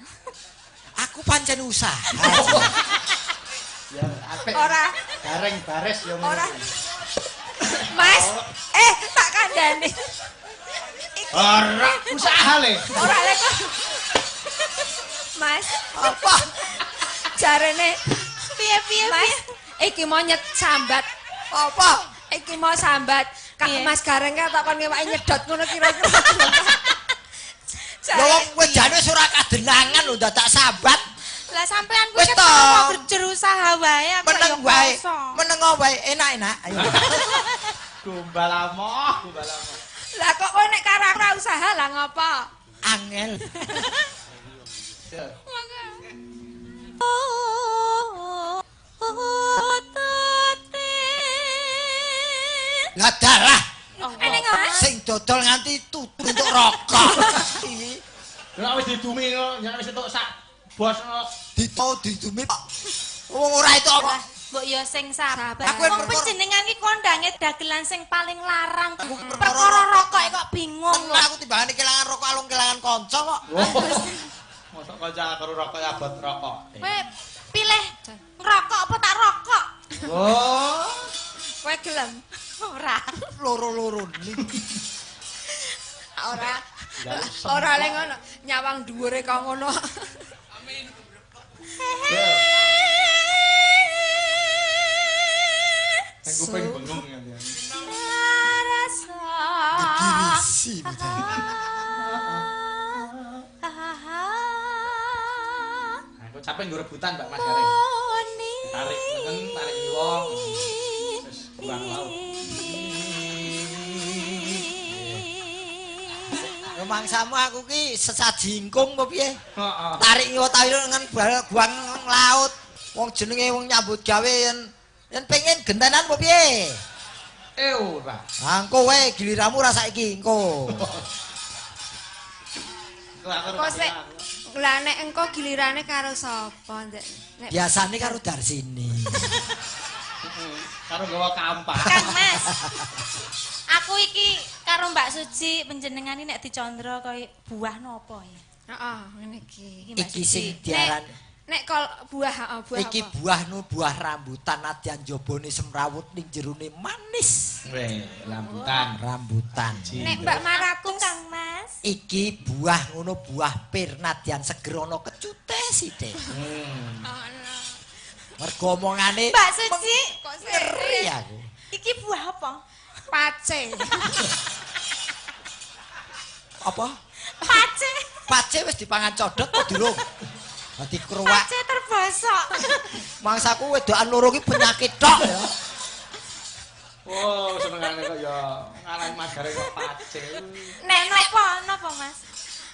Aku pancen usaha. Ya apik. Ora gareng bares ya ngono. Ora. Mas, tak kandhani. Ora usaha le. Ora le kok. Mas, apa? Jarene piye-piye Mas, Iki mau nyet sambat. Apa? Iki mau sambat. Kak Mas Gareng ka tak kon ngewaki nyedot ngono kira-kira. Lho wong kowe jane wis ora kadenangan lho dadak sambat. Lah sampean kuwi Wis kan to. berusaha wae aku Meneng wae. Meneng wae enak-enak. Ayo. Gombal amoh, gombal amoh. Lah kok kowe nek karo aku ora usaha lah ngopo? Angel. Lah dalah. Sing dodol nganti tutu untuk rokok. Iki. Lah wis didumi kok, nek wis entuk sak bos kok. Didumi kok. Wong ora itu apa? Mbok ya sing sabar. Wong panjenengan iki kondange dagelan sing paling larang. Perkara rokok kok bingung. Aku timbangane kelangan rokok alung kelangan kanca kok. Mosok kanca karo rokok abot rokok. Kowe pilih ngrokok apa tak rokok? Oh. Kowe gelem? Ora. Loro-loro. Ora. Ora le ngono, nyawang dhuwure kok ngono. Amin. Nang kuping bengong nganti. Rasa. Digirisi. Aku capek nggo rebutan Mbak Mas Gareng. Tarik lengan, tarik kiwa. Wis kurang laut. Mangsamu aku ki sesaji ingkung apa piye? Heeh. Tarik ngiwa tarik lengan buang laut. Wong jenenge wong nyambut gawe yen pengen gentenan apa piye? Ora. Ha engko wae giliramu ra saiki engko. Kok sik lah nek engko gilirane karo sapa ndek? Nek biasane karo Darsini. Karo nggawa kampak. Kang Mas. Aku iki karo Mbak Suci panjenengan iki nek dicandra kaya buah napa ya? Heeh, ngene iki. Iki sing diaran nek kol buah, heeh, buah iki apa? Buah nu buah rambutan nadyan jabone semrawut ning jerone manis. Weh, rambutan. Rambutan. Nek Mbak Maratus Kang Mas. Iki buah ngono buah pir nadyan seger ana kecute sithik. Mergo omongane Mbak Suci kok ngeri aku. Iki buah apa? Pace. Apa? Pace. Pace wis dipangan codot apa durung? Dadi kruwak. Pace terbosok. Mangsaku wedokan loro ki penyakit tok ya. Oh, senengane kok ya ngarani Mas Gareng kok pace. Nek napa napa Mas?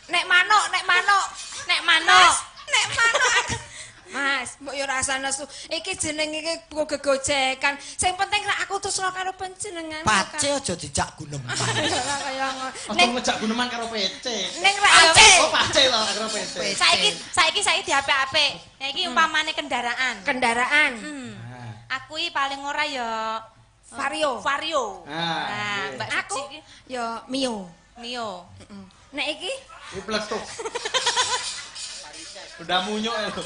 Nek manuk, nek manuk, nek manuk, nek manuk. Mas, mbok yo rasa nesu. Iki jenenge iki gegojekan. Sing penting rak aku tresno karo panjenengan. Pace aja dijak guneman. Ora kaya ngono. Nek ngejak guneman karo pece. Ning rak pace. Oh, pace to karo pece. Saiki diapik-apik. Nek iki umpamane kendaraan. Kendaraan. Aku iki paling ora ya Vario. Vario. Nah, Mbak aku ya Mio. Mio. Nek iki iki pletuk. Udah munyuk lho.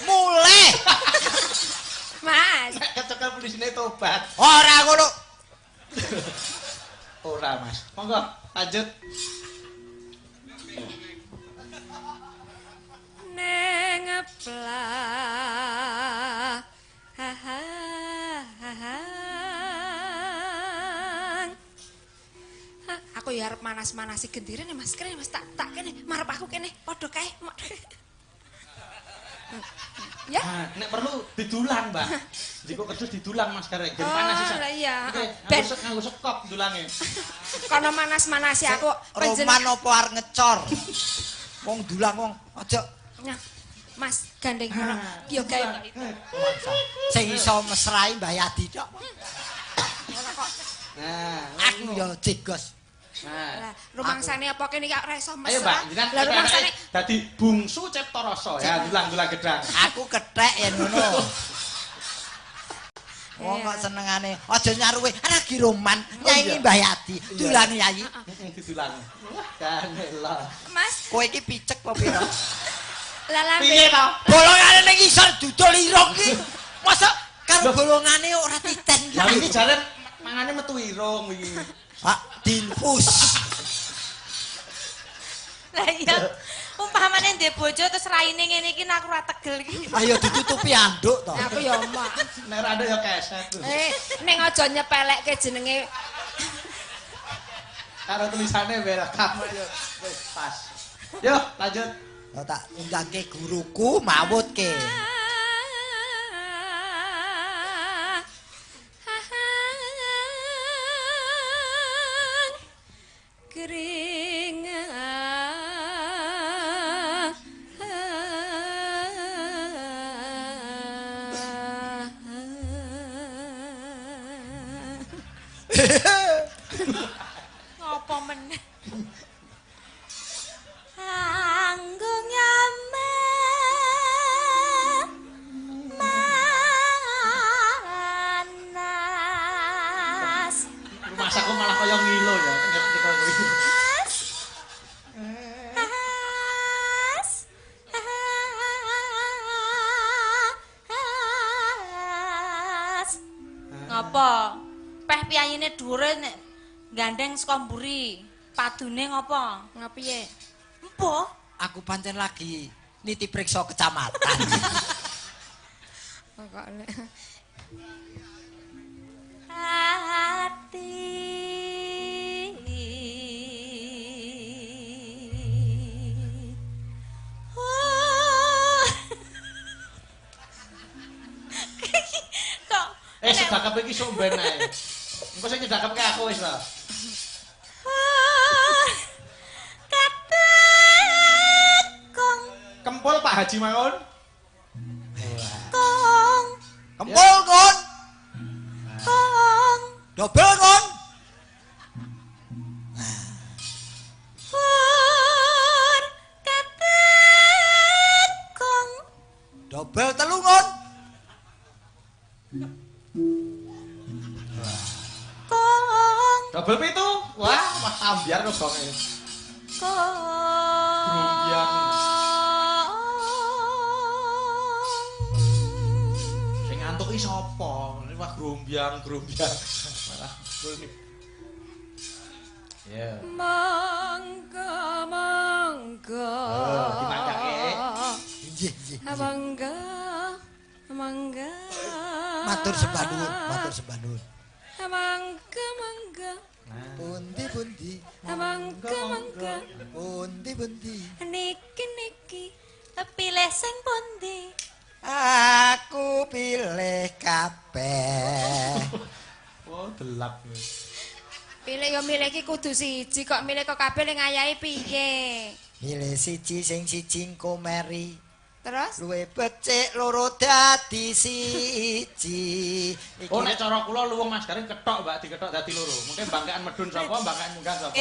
Mulai. Mas, nek kecekel polisine tobat. Ora ngono. Ora, Mas. Monggo, lanjut. Neng plah. Aku ya arep manas-manasi gendirene Mas. Kene Mas tak kene marep aku kene padha kae. Ya. Nah, nek perlu didulang, Mbak. Jiko kerdus didulang Mas Gareng, ben panas iso. Oh, iya. Ben nganggo sekop dulange. Kono manas-manasi aku roman apa arep ngecor. Wong dulang wong aja. Nah, Mas gandeng ngono. Yo gawe sing iso mesrai Mbah Yadi tok. Ora kok. Nah, aku yo jegos. Nah, rumangsane apa kene iki ora iso mesra. Ayo Mbak, jenengan lah rumangsane dadi bungsu Cipta Rasa ya, dulang-dulang gedang. Aku kethek yen ngono. Wong kok senengane aja nyaruwe lagi roman nyanyi Mbah Yadi, dulang Yayi. Didulang. Wah, kanela. Mas, kowe iki picek apa pira? Lah lambe. Piye to? Bolongane ning isor dudul irung iki. Mosok karo bolongane ora titen iki. Lah iki jare mangane metu irung iki. Pak dinfus. Lah iya. Umpamane ndek bojo terus raine ngene iki aku ora tegel iki. Ayo ditutupi anduk to. Aku ya mak. Nek ora anduk ya keset. Ning aja nyepelekke jenenge karo tulisane welcome yo wis pas. Yo lanjut. Oh, tak undangke guruku mawutke. Ngopo meneh? Anggung nyame manas. Rumahku malah kaya ngilo ya ngerti kaya kuwi. Ngopo? Peh piyayine dhuwure nek gandeng saka mburi. Padune ngopo? Ngopiye? Empo, aku pancen lagi niti priksa kecamatan. Pokoknya hati kok sedakep iki sok ben ae. Engko sing nyedakepke aku wis ta. Kempul Pak Haji Mangun. Kong. Kempul kon. Kong. Dobel kon. Pur katekong. Dobel telu kon. Kong. Dobel pitu. Wah, mah ambyar kok gonge. Kong. Grumbyang. Iki sapa? Wah grumbyang, grumbyang. Malah ya. Mangga mangga. Dimangkake. Nggih, nggih. Mangga mangga. Matur sembah nuwun, matur sembah nuwun. Mangga mangga. Pundi pundi. Mangga mangga. Pundi pundi. Niki niki. Pilih sing pundi? Aku pilih kabeh. Oh, delap. Pilih yo milih iki kudu siji kok milih kok kabeh ning ayahe piye? Milih siji sing siji engko meri. Terus? Luwe becik loro dadi siji. Iki oh nek cara kula luwung Mas Gareng kethok Mbak dikethok dadi loro. Mungkin bangkaan medun sapa, bangkaan munggah sapa.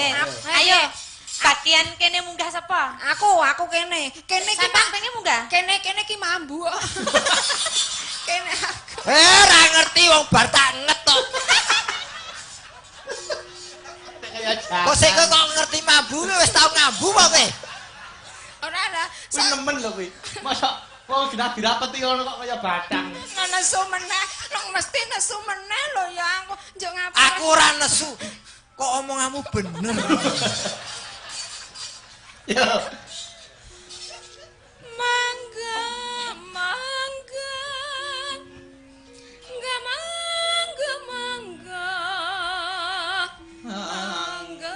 Ayo. Bagian kene munggah sapa? Aku kene. Kene iki pengen munggah. Kene kene iki mambu. Kene aku. Ora ngerti wong bar tak nget to. Kok sik kok ngerti mambu wis tau ngambu apa kowe? Ora lah. Kuwi nemen lho kuwi. Mosok wong genah dirapeti ngono kok kaya batang. Nesu meneh, nang mesti nesu meneh lho ya aku njuk ngapa. Aku ora nesu. Kok omonganmu bener. Yo. Mangga, mangga. Mangga, mangga, mangga. Mangga.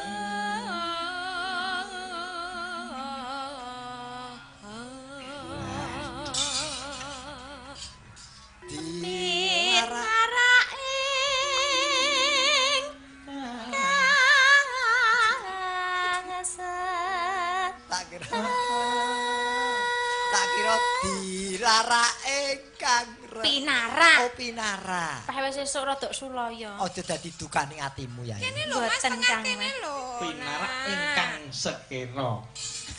Tak kira dilara ingkang pinara. Oh pinara. Peh wis esuk rada sulaya. Aja dadi dukane atimu ya. Kene lho Mas, tengah kene lho. Pinara ingkang sekera.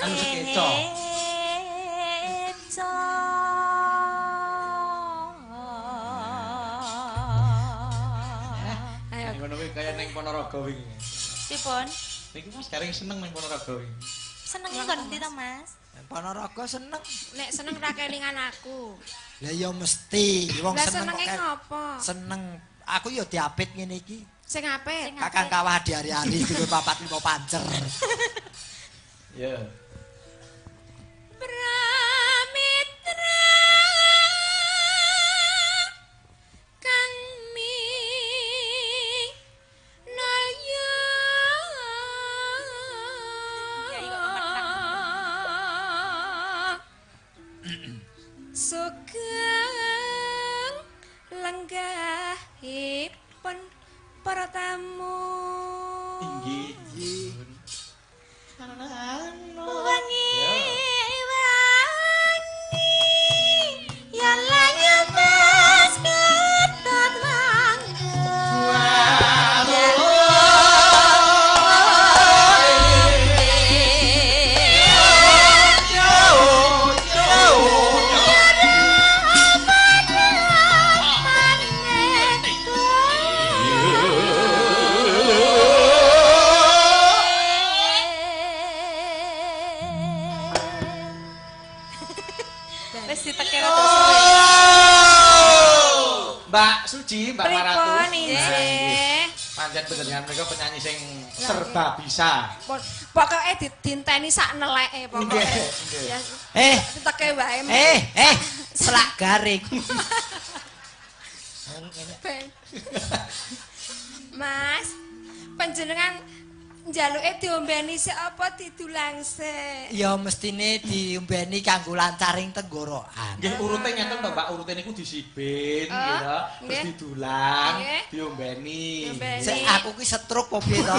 Anu sekeca. Ayo ngono kuwi kaya ning Ponorogo wingi. Pripun? Niki Mas Gareng seneng ning Ponorogo wingi. Senenge kon ndi to, Mas? Ponorogo seneng. Nek seneng ra kelingan aku. Lah ya mesti wong seneng kok. Senenge ngopo? Seneng. Aku ya diapit ngene iki. Sing apik. Kakang kawah di hari-hari dulu 4 5 pancer. Ya. Sugeng lenggahipun para tamu. Inggih. Wangi wangi ya layu mas ketot mangga. Wis diteke rada suwe. Mbak Suci, Mbak Maratu. Pripun inggih? Pancen panjenengan menika penyanyi sing serba bisa. Pokoke dinteni sak neleke pokoke. Nggih, Ya, Eh, diteke wae. Selak garing. Ben. Mas, panjenengan njaluke diombeni sik apa didulang sik? Ya mestine diombeni kanggo lancaring tenggorokan. Nggih urute ngeten to, Mbak, urute niku disibin nggih to, terus didulang, diombeni. Sik aku ki stroke apa piye to?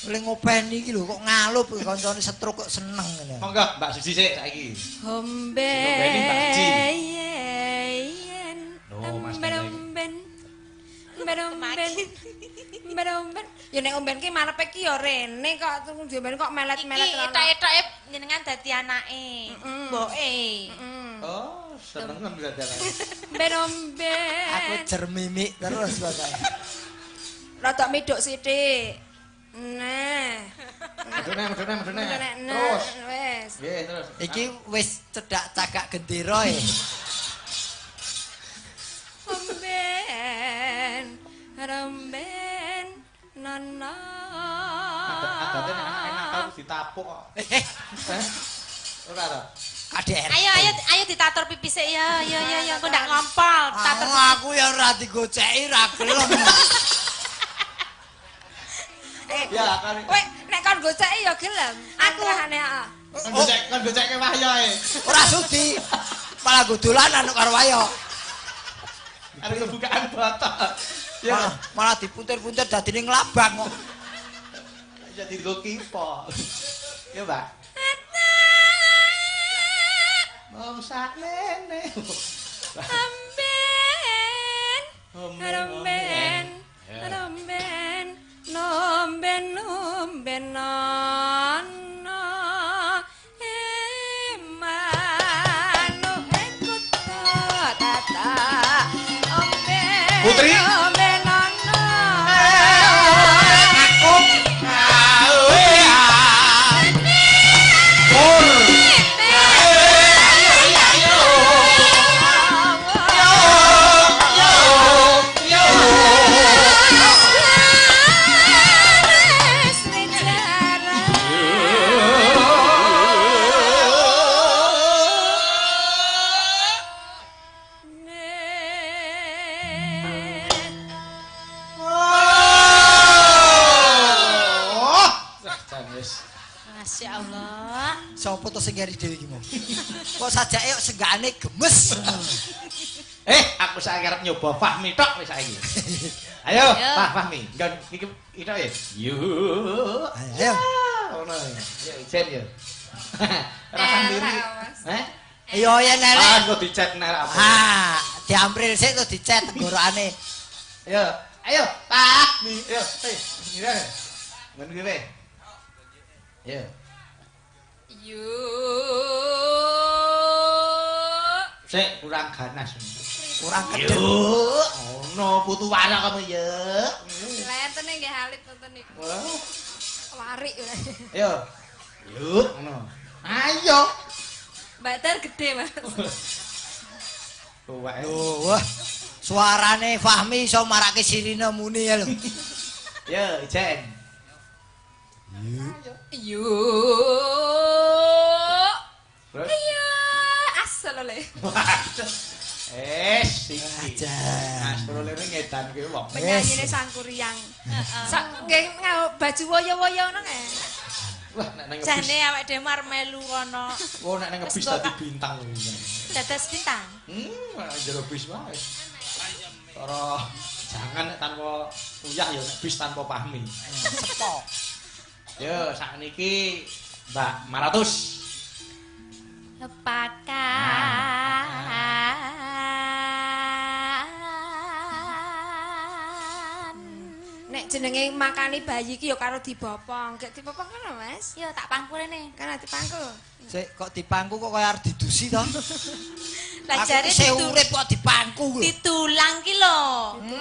Oleh ngopeni iki lho kok ngalup kancane stroke kok seneng ngene. Monggo Mbak Suci sik saiki. Hombe. Mbak Suci. Yen. Oh, Mas Omben. Omben. Ya nek omben ki marepe ki ya rene kok diomben kok melet-melet Iki etok-etoke jenengan dadi anake. Mboke. Oh, seneng dadi anake. Omben. Aku jermimik terus pokoke. Rada miduk sithik. Nah. Medune. Terus. Wis. Nggih, terus. Iki wis cedhak cagak gendera e. Omben. Romben nono. Adate nek enak tau ditapuk kok. Ora to. KDR. Ayo ditatur pipi sik ya. Ya engko ndak ngompol. Tatur. Aku ya ora digoceki ra gelem. Ya kan. Kowe nek kon goceki ya gelem. Aku hane heeh. Kon goceke Wahyo e. Ora sudi. Malah go dolanan karo Wahyo. Arep kebukaan botol. Ya, malah dipuntir-puntir dadine nglabang kok. Jadi nggo kipo. Ya, Mbak. Wong sakmene. Amben. Romben. Romben. Nomben nomben nono. Emanu ekut tata. Omben. Putri. Masya Allah. Sopo to sing ngeri dhewe iki mau? Kok sajake kok senggakane gemes. Aku saiki arep nyoba Fahmi tok wis saiki. Ayo, Pak Fahmi. Nggon iki tok ya. Yo. Ayo. Ngono. Ya ijen ya. Ora sendiri. Heh? Iya yen elek. Ah, engko dicet nek apa. Ha, diamril sik to dicet tenggorokane. Ayo, ayo Fahmi. Ayo, ngene. Ngene kuwi. Ya. Yo. Sik kurang ganas. Kurang kedhe. Ono putu warak kamu ya. Lah entene nggih alit ngoten niku. Warik. Ayo. Yuk ngono. Ayo. Mbak Tar gede, Mas. Tuwek. Lho, wah. Suarane Fahmi iso marake sirine muni ya lho. Yo, ijen. Yo. Iya, asal oleh. Iki. Asal oleh ngedanke wong. Penyanyine Sangkuriang. Sak nggih nggawe baju woyo-woyo ngono nggih. Wah, nek nang ngebis. Jane awake dhewe arep melu kono. Oh, nek nang ngebis dadi bintang lho iki. Dados bintang. Jero bis wae. Cara jangan nek tanpa uyah ya nek bis tanpa pahmi. Sepo. Yo sakniki Mbak Maratus. Pakan. Nek jenenge makani bayi iki ya karo dibopong. Gek dibopong kan lho, Mas? Yo tak pangku rene. Kan dipangku. Sik kok dipangku kok kaya arep didusi to? Lah jare urip kok dipangku lho. Ditulang ki lho.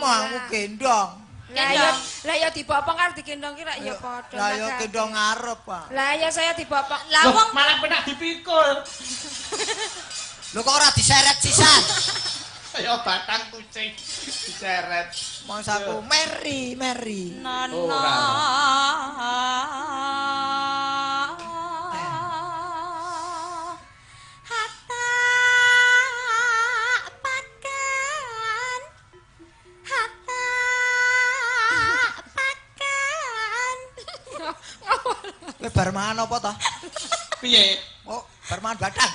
Aku gendong. Lah ya dibopong karo digendong ki rak ya padha. Lah ya gendong ngarep, Pak. Lah ya saya dibopong. Lah wong malah penak dipikul. Lho kok ora diseret sisan? Kaya batang kucing diseret. Mangsaku Mary, Mary. Nono. Hatta pakan. Hatta pakan. Kowe bar mangan apa to? Piye? Oh, bar mangan batang.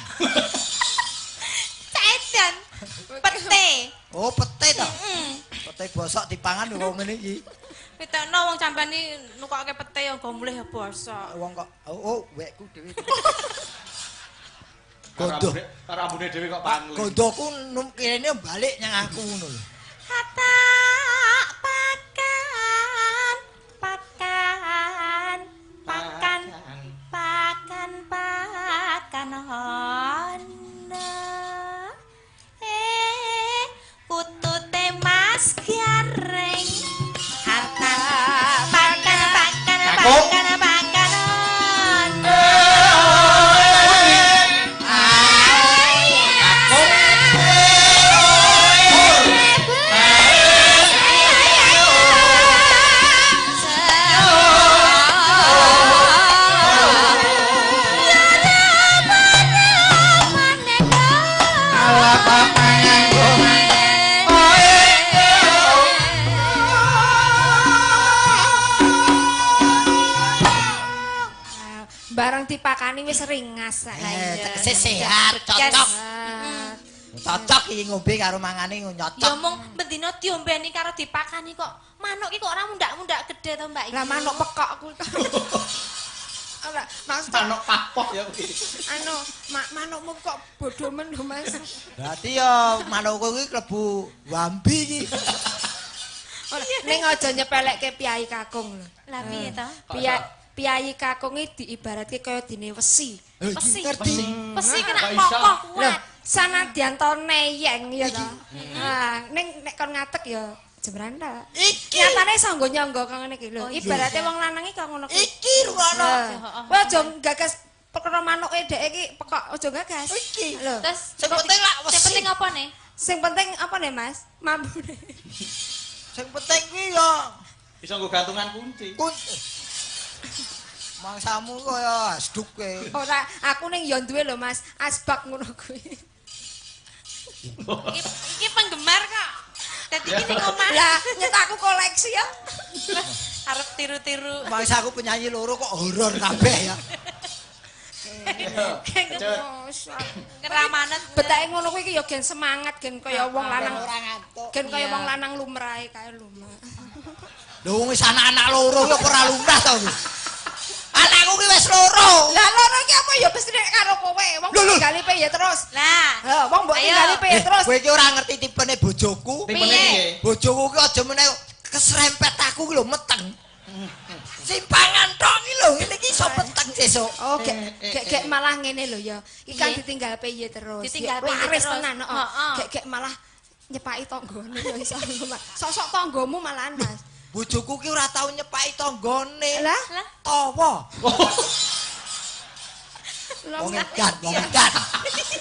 Caedan. Pete. Oh, pete to. Pete bosok dipangan lho wong ngene iki. Pitekno wong sampean iki nukokke pete ya nggo mulih ya bosok. Wong kok oh wekku dhewe. Gondo. Karo ambune dhewe kok pangling. Gondoku kene balik nyang aku ngono lho. Hatta pakan pakan pakan pakan pakan ana. Kutute Mas Gareng. Hatta pakan pakan pakan pakan ana. Bareng dipakani wis ringas. Tegese sehat, cocok. Cocok iki ngombe karo mangane nyocok. Ya mung bendina diombeni karo dipakani kok. Manuk iki kok ora mundak-mundak gedhe to, Mbak iki. Lah manuk pekok ku. Ora, maksud manuk papok ya kuwi. Anu, manukmu kok bodho men lho, Mas. Berarti ya manukku iki klebu wambi iki. Ora, ning aja nyepelekke piyai kakung lho. Lah piye to? Piyai kakung iki diibaratke kaya dene wesi. Wesi. Wesi kena kokoh kuat. Sanadyan to neyeng ya to. Ah, ning nek kon ngadeg ya jembrandal. Iki nyatane iso nggo nyangga kang ngene iki lho. Ibarate wong lanang iki kok ngono kuwi. Iki rungono. Kowe aja gagas perkara manuke dhek iki pekok aja gagas. Iki. Lho. Terus sing penting lak wesi. Sing penting apa ne? Sing penting apa ne, Mas? Mambune. Sing penting kuwi ya iso nggo gantungan kunci. Mangsamu kaya asduk kowe. Ora, aku ning ya duwe lho, Mas, asbak ngono kuwi. Iki penggemar kok. Dadi iki ning omah. Lah, nyetak aku koleksi ya. Arep tiru-tiru. Mangsaku penyanyi loro kok horor kabeh ya. Ngeramanet. Betake ngono kuwi iki ya gen semangat, gen kaya wong lanang. Gen kaya wong lanang lumrahe kae lumrah. Lho wong wis anak-anak loro kok ora lumrah to kuwi. Anakku ki wis loro. Lah loro iki apa ya mesti nek karo kowe. Wong tinggali piye terus. Lah, ha wong mbok tinggali piye terus. Kowe iki ora ngerti tipene bojoku. Piye? Bojoku ki aja meneh keserempet aku ki lho meteng. Simpangan tok ki lho ngene iki iso peteng sesuk. Oh, gek malah ngene lho ya. Iki kan ditinggal piye terus. Ditinggal piye terus. Tenan heeh. Gek malah nyepaki tanggane ya iso. Sosok tanggamu malahan, Mas. Bojoku ki ora tau nyepaki tanggane. Lah, tawa. Wong edan, wong edan.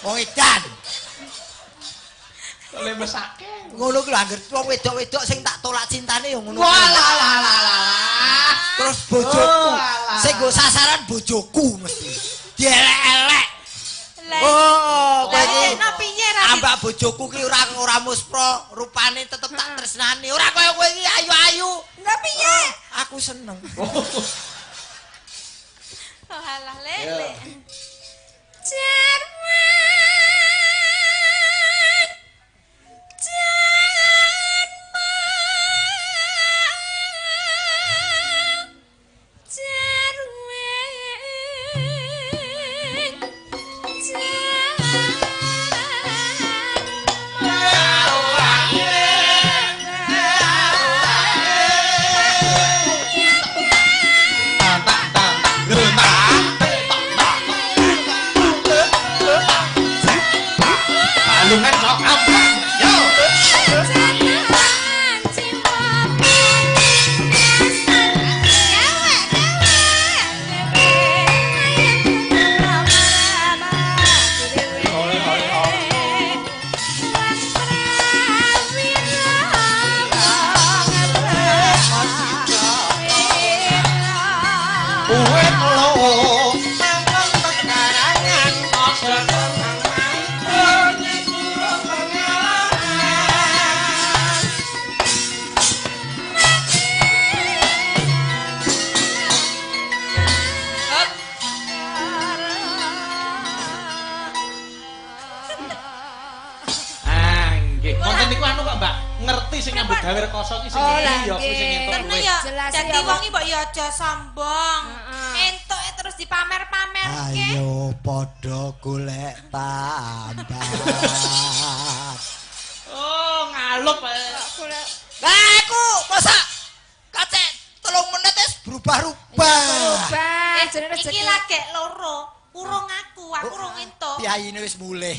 Wong edan. Le mesake. Ngono ki lho anggere wong wedok-wedok sing tak tolak cintane ya ngono. Walah lah lah lah. Terus bojoku sing nggo sasaran bojoku mesti. Dielek-elek. Oh, kowe iki piye ra? Ambak bojoku ki ora muspro, rupane tetep tak tresnani. Ora kaya kowe iki ayu-ayu. Lah piye? Aku seneng. Oh alah lek. Gawe rekoso iki sing iki ya kuwi sing entuk luwih. Dadi wong iki mbok ya aja sombong. Entuke terus dipamer-pamerke. Ayo padha golek tambahan. Oh, ngalup. Lah aku masa kacek 3 menit wis berubah-ubah. Berubah. Iki lagek loro. Urung aku urung entuk. Piyayine wis mulih.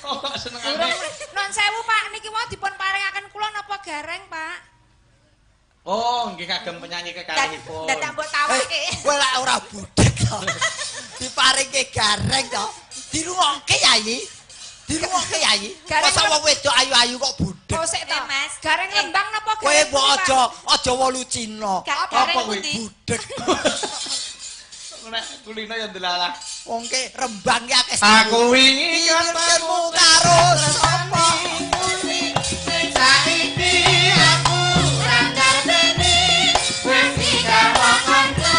Oh, kok senengane. Nun sewu, Pak, niki wau dipun paringaken kula napa gareng, Pak? Oh, nggih kagem penyanyi kekalihipun. Dadak mbok tawake. Kowe lak ora budhek to. Diparingke gareng to. Dirungokke Yayi. Dirungokke Yayi. Masa wong wedok ayu-ayu kok budhek. Oh, sik to, Mas. Gareng Lembang napa gareng? Kowe mbok aja wolu Cina. Apa kuwi budhek? Nek kulino ya ndelalah. Wong ke Rembang ki akeh. Aku wingi ketemu karo sapa? Saiki aku ora ngerteni wis digawa kanca.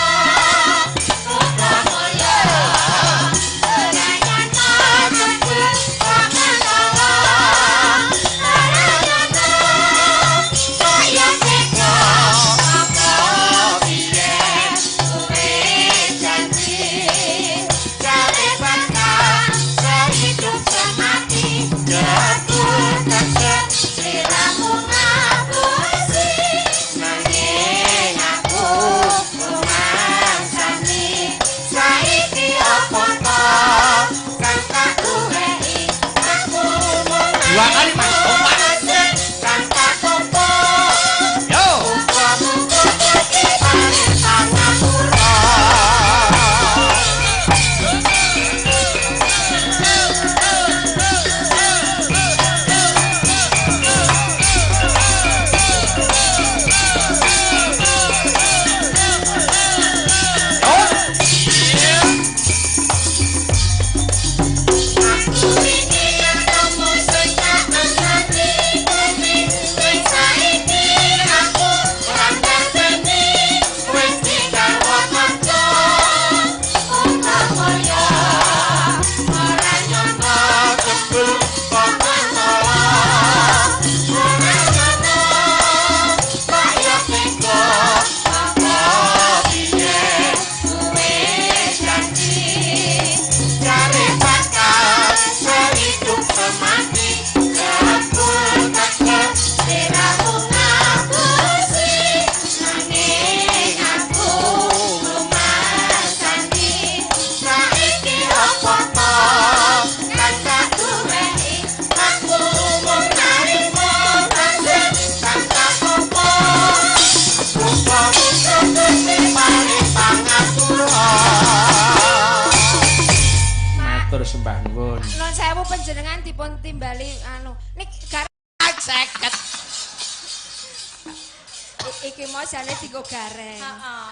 Nun sewu panjenengan dipun timbali anu nik gareng 50. Iki mau jane dienggo gareng.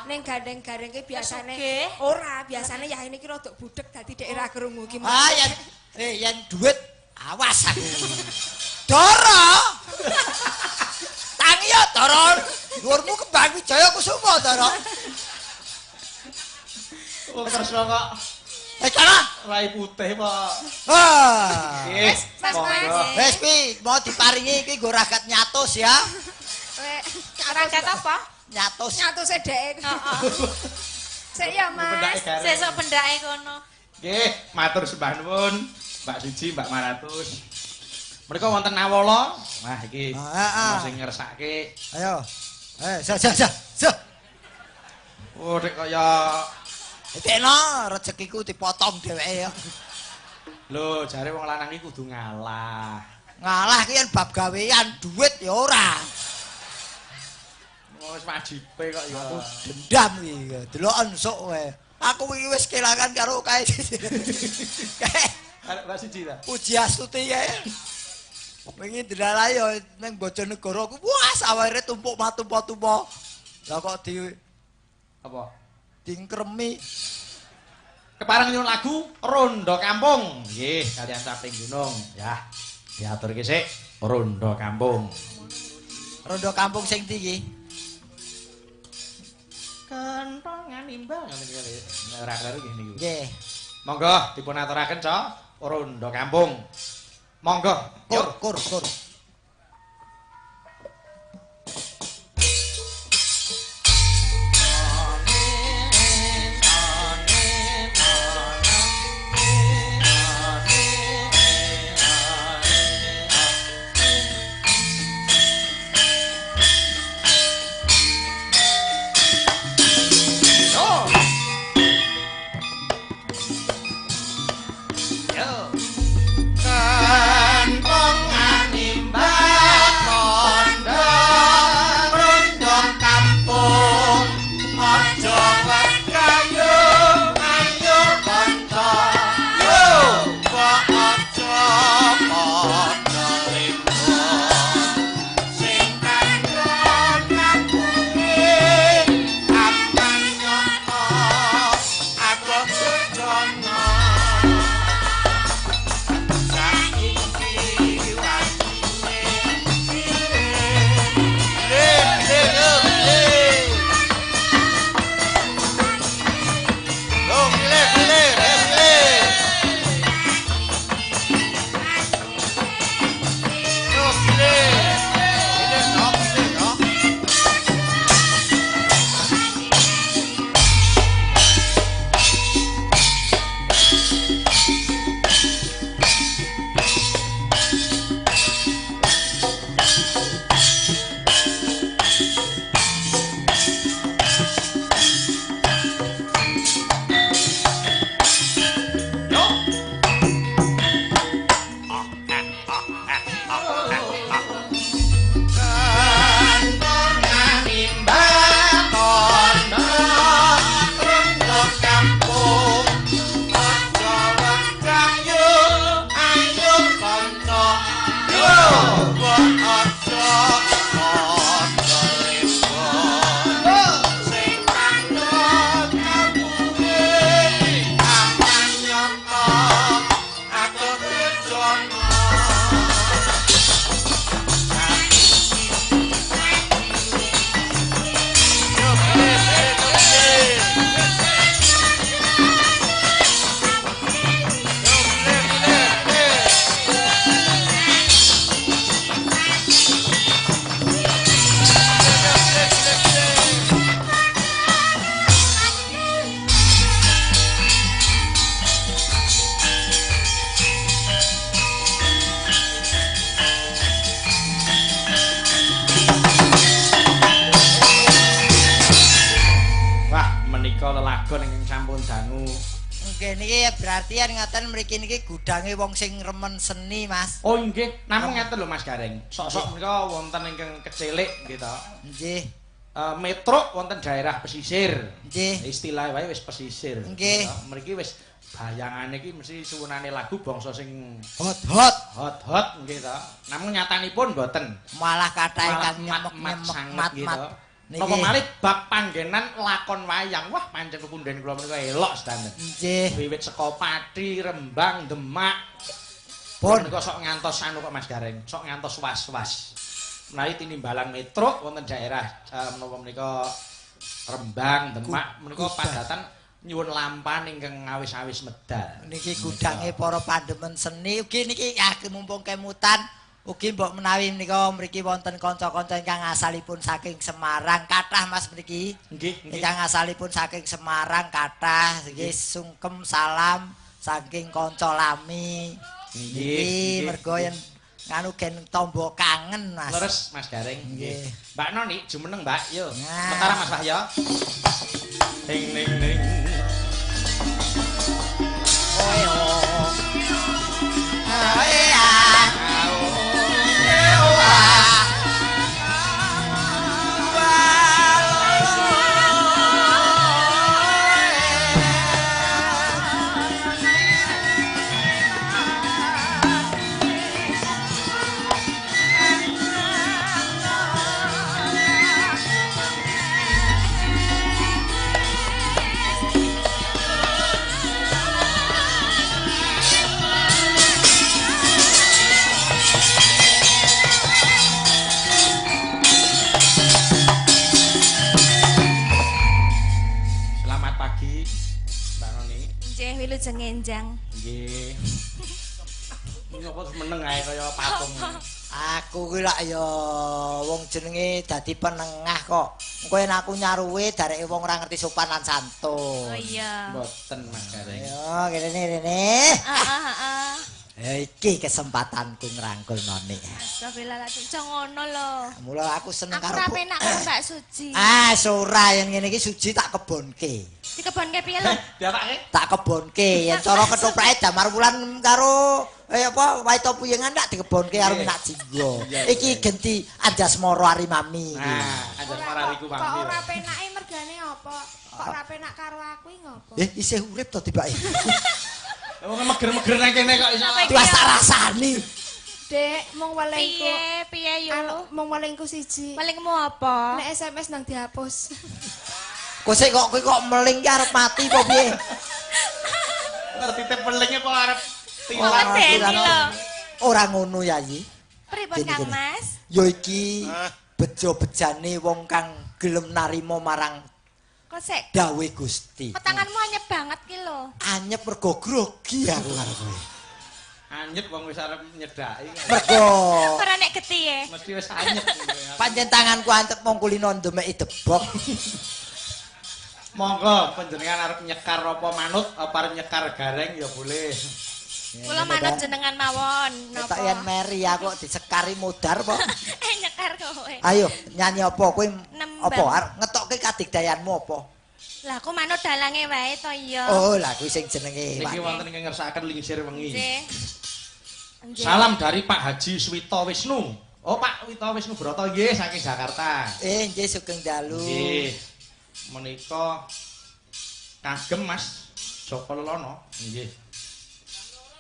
Ning gandeng-gareng ki biasane ora, biasane yah ini ki rodok budhek dadi dhek ora krungu ki. Ah yen yen duit awas aku. Dara. Tangi ya Dara. Dhuwurmu Kembang Wijaya Kusuma Dara. Oh, kersa kok. Eh, kana. Rai putih, Pak. Ah. Wis, Mas, Mas. Wis kuwi mau diparingi iki nggo ragat nyatus ya. Ragat apa? Nyatus. Nyatuse dhek. Heeh. Sik ya, Mas. Sesuk pendake kono. Nggih, matur sembah nuwun Mbak Suji, Mbak Maratus. Menika wonten Nawala. Wah, iki sing ngersake. Ayo. Sa sa sa. Sa. Oh, dek kaya Tekno rezekiku dipotong dheweke ya. Lho, jare wong lanang iki kudu ngalah. Ngalah ki yen bab gawean, duit ya ora. Wis wajibe kok ya. Aku dendam iki. Deloken sok kowe. Aku iki wis kelangan karo kae. Kae arek Mbak Suji ta. Puji Astuti kae. Wingi ndelalah ya ning Bojonegoro ku wah sawere tumpuk matumpuk-tumpuk. Lah kok di apa? Dingkremi. Kepareng nyuwun lagu Rondo Kampung. Nggih, kalian Caping Gunung. Ya, diaturke sik Rondo Kampung. Rondo Kampung sing ndi iki? Kentongan imbang ngoten iki. Nek ora kleru nggih niku. Nggih. Monggo dipun aturaken, Cok. Rondo Kampung. Monggo. Kur kur kur. Niki berarti ngaten mriki niki gudange wong sing remen seni, Mas. Oh nggih, namung ngaten lho Mas Gareng. Sok-sok menika wonten ingkang kecilik nggih to. Nggih. Metruk wonten daerah pesisir. Nggih. Istilah wae wis pesisir. Nggih. Mriki wis bayangane iki mesti suwunane lagu bangsa sing hot-hot. Hot-hot nggih to. Namung nyatanipun mboten. Malah kathah ingkang nyemek-nyemek mat-mat. Napa malih bab panggenan lakon wayang. Wah, pancen pepundhen kula menika elok sedanten. Nggih. Wiwit saka Pati, Rembang, Demak. Pun menika sok ngantos anu kok Mas Gareng, sok ngantos was-was. Menawi tinimbalan Metruk wonten daerah menapa menika Rembang, Demak menika padatan Nyuwun lampan ingkang awis-awis medal. Niki gudange para pandemen seni ugi niki mumpung kemutan ugi mbok menawi menika mriki wonten kanca-kanca ingkang asalipun saking Semarang kathah Mas mriki. Nggih, nggih. Ingkang asalipun saking Semarang kathah nggih sungkem salam saking kanca lami. Nggih, mergo yen nganu gen tombo kangen Mas. Leres Mas Gareng. Nggih. Mbak Noni jumeneng Mbak yo. Sementara Mas Wahyo. Ning ning ning. Oe o. Ae a. Oe o a. Wilujeng enjang. Nggih. Ngopo meneng ae kaya patung. Aku kuwi lak ya wong jenenge dadi penengah kok. Engko yen aku nyaruwe dareke wong ora ngerti sopan lan santun. Oh iya. Mboten Mas Gareng. Ayo kene rene. Heeh heeh. Ya iki kesempatanku ngrangkul Noni. Astagfirullahaladzim, aja ngono lho. Mula aku seneng karo Aku ora penak karo Mbak Suji. Ah, ora yen ngene iki Suji tak kebonke. Dikebonke piye lho? Diapake? Tak kebonke yen cara ketoprake Damar Wulan karo apa Waita Puyengan tak dikebonke karo Minak Jinggo. Iki genti Anjasmara Arimami iki. Nah, Anjasmara Ariku Mami. Kok ora penake mergane apa? Kok ora penak karo aku iki ngopo? Isih urip to tibake. Wong meger-meger nang kene kok iso. Tuwas tak rasani. Dek, mung welingku. Piye, piye yo? Mung welingku siji. Welingmu apa? Nek SMS nang dihapus. Kok sik kok kowe kok meling ki arep mati apa piye? Ngerti te melinge kok arep tilang. Ora ngono Yayi. Pripun Kang Mas? Ya iki bejo-bejane wong kang gelem narima marang kok sik dawuhe Gusti. Kok tanganmu anyep banget ki lho. Anyep mergo grogi aku karo kowe. Anyep wong wis arep nyedhaki. Mergo ora nek getihe. Mesti wis anyep. Pancen tanganku antep mong kulino ndemeki debok. Monggo panjenengan arep nyekar apa manut apa arep nyekar Gareng ya boleh. Kula manut jenengan mawon napa. Ketok yen meri aku kok disekari modar apa? Nyekar kowe. Ayo nyanyi apa kowe apa arep ngetokke kadigdayanmu apa? Lah aku manut dalange wae to iya. Oh lah kuwi sing jenenge. Niki wonten ingkang ngersakaken lingsir wengi. Nggih. Salam dari Pak Haji Swito Wisnu. Oh Pak Wito Wisnu Broto nggih saking Jakarta. Nggih sugeng dalu. Nggih. Menika kagem Mas Joko Lelono nggih.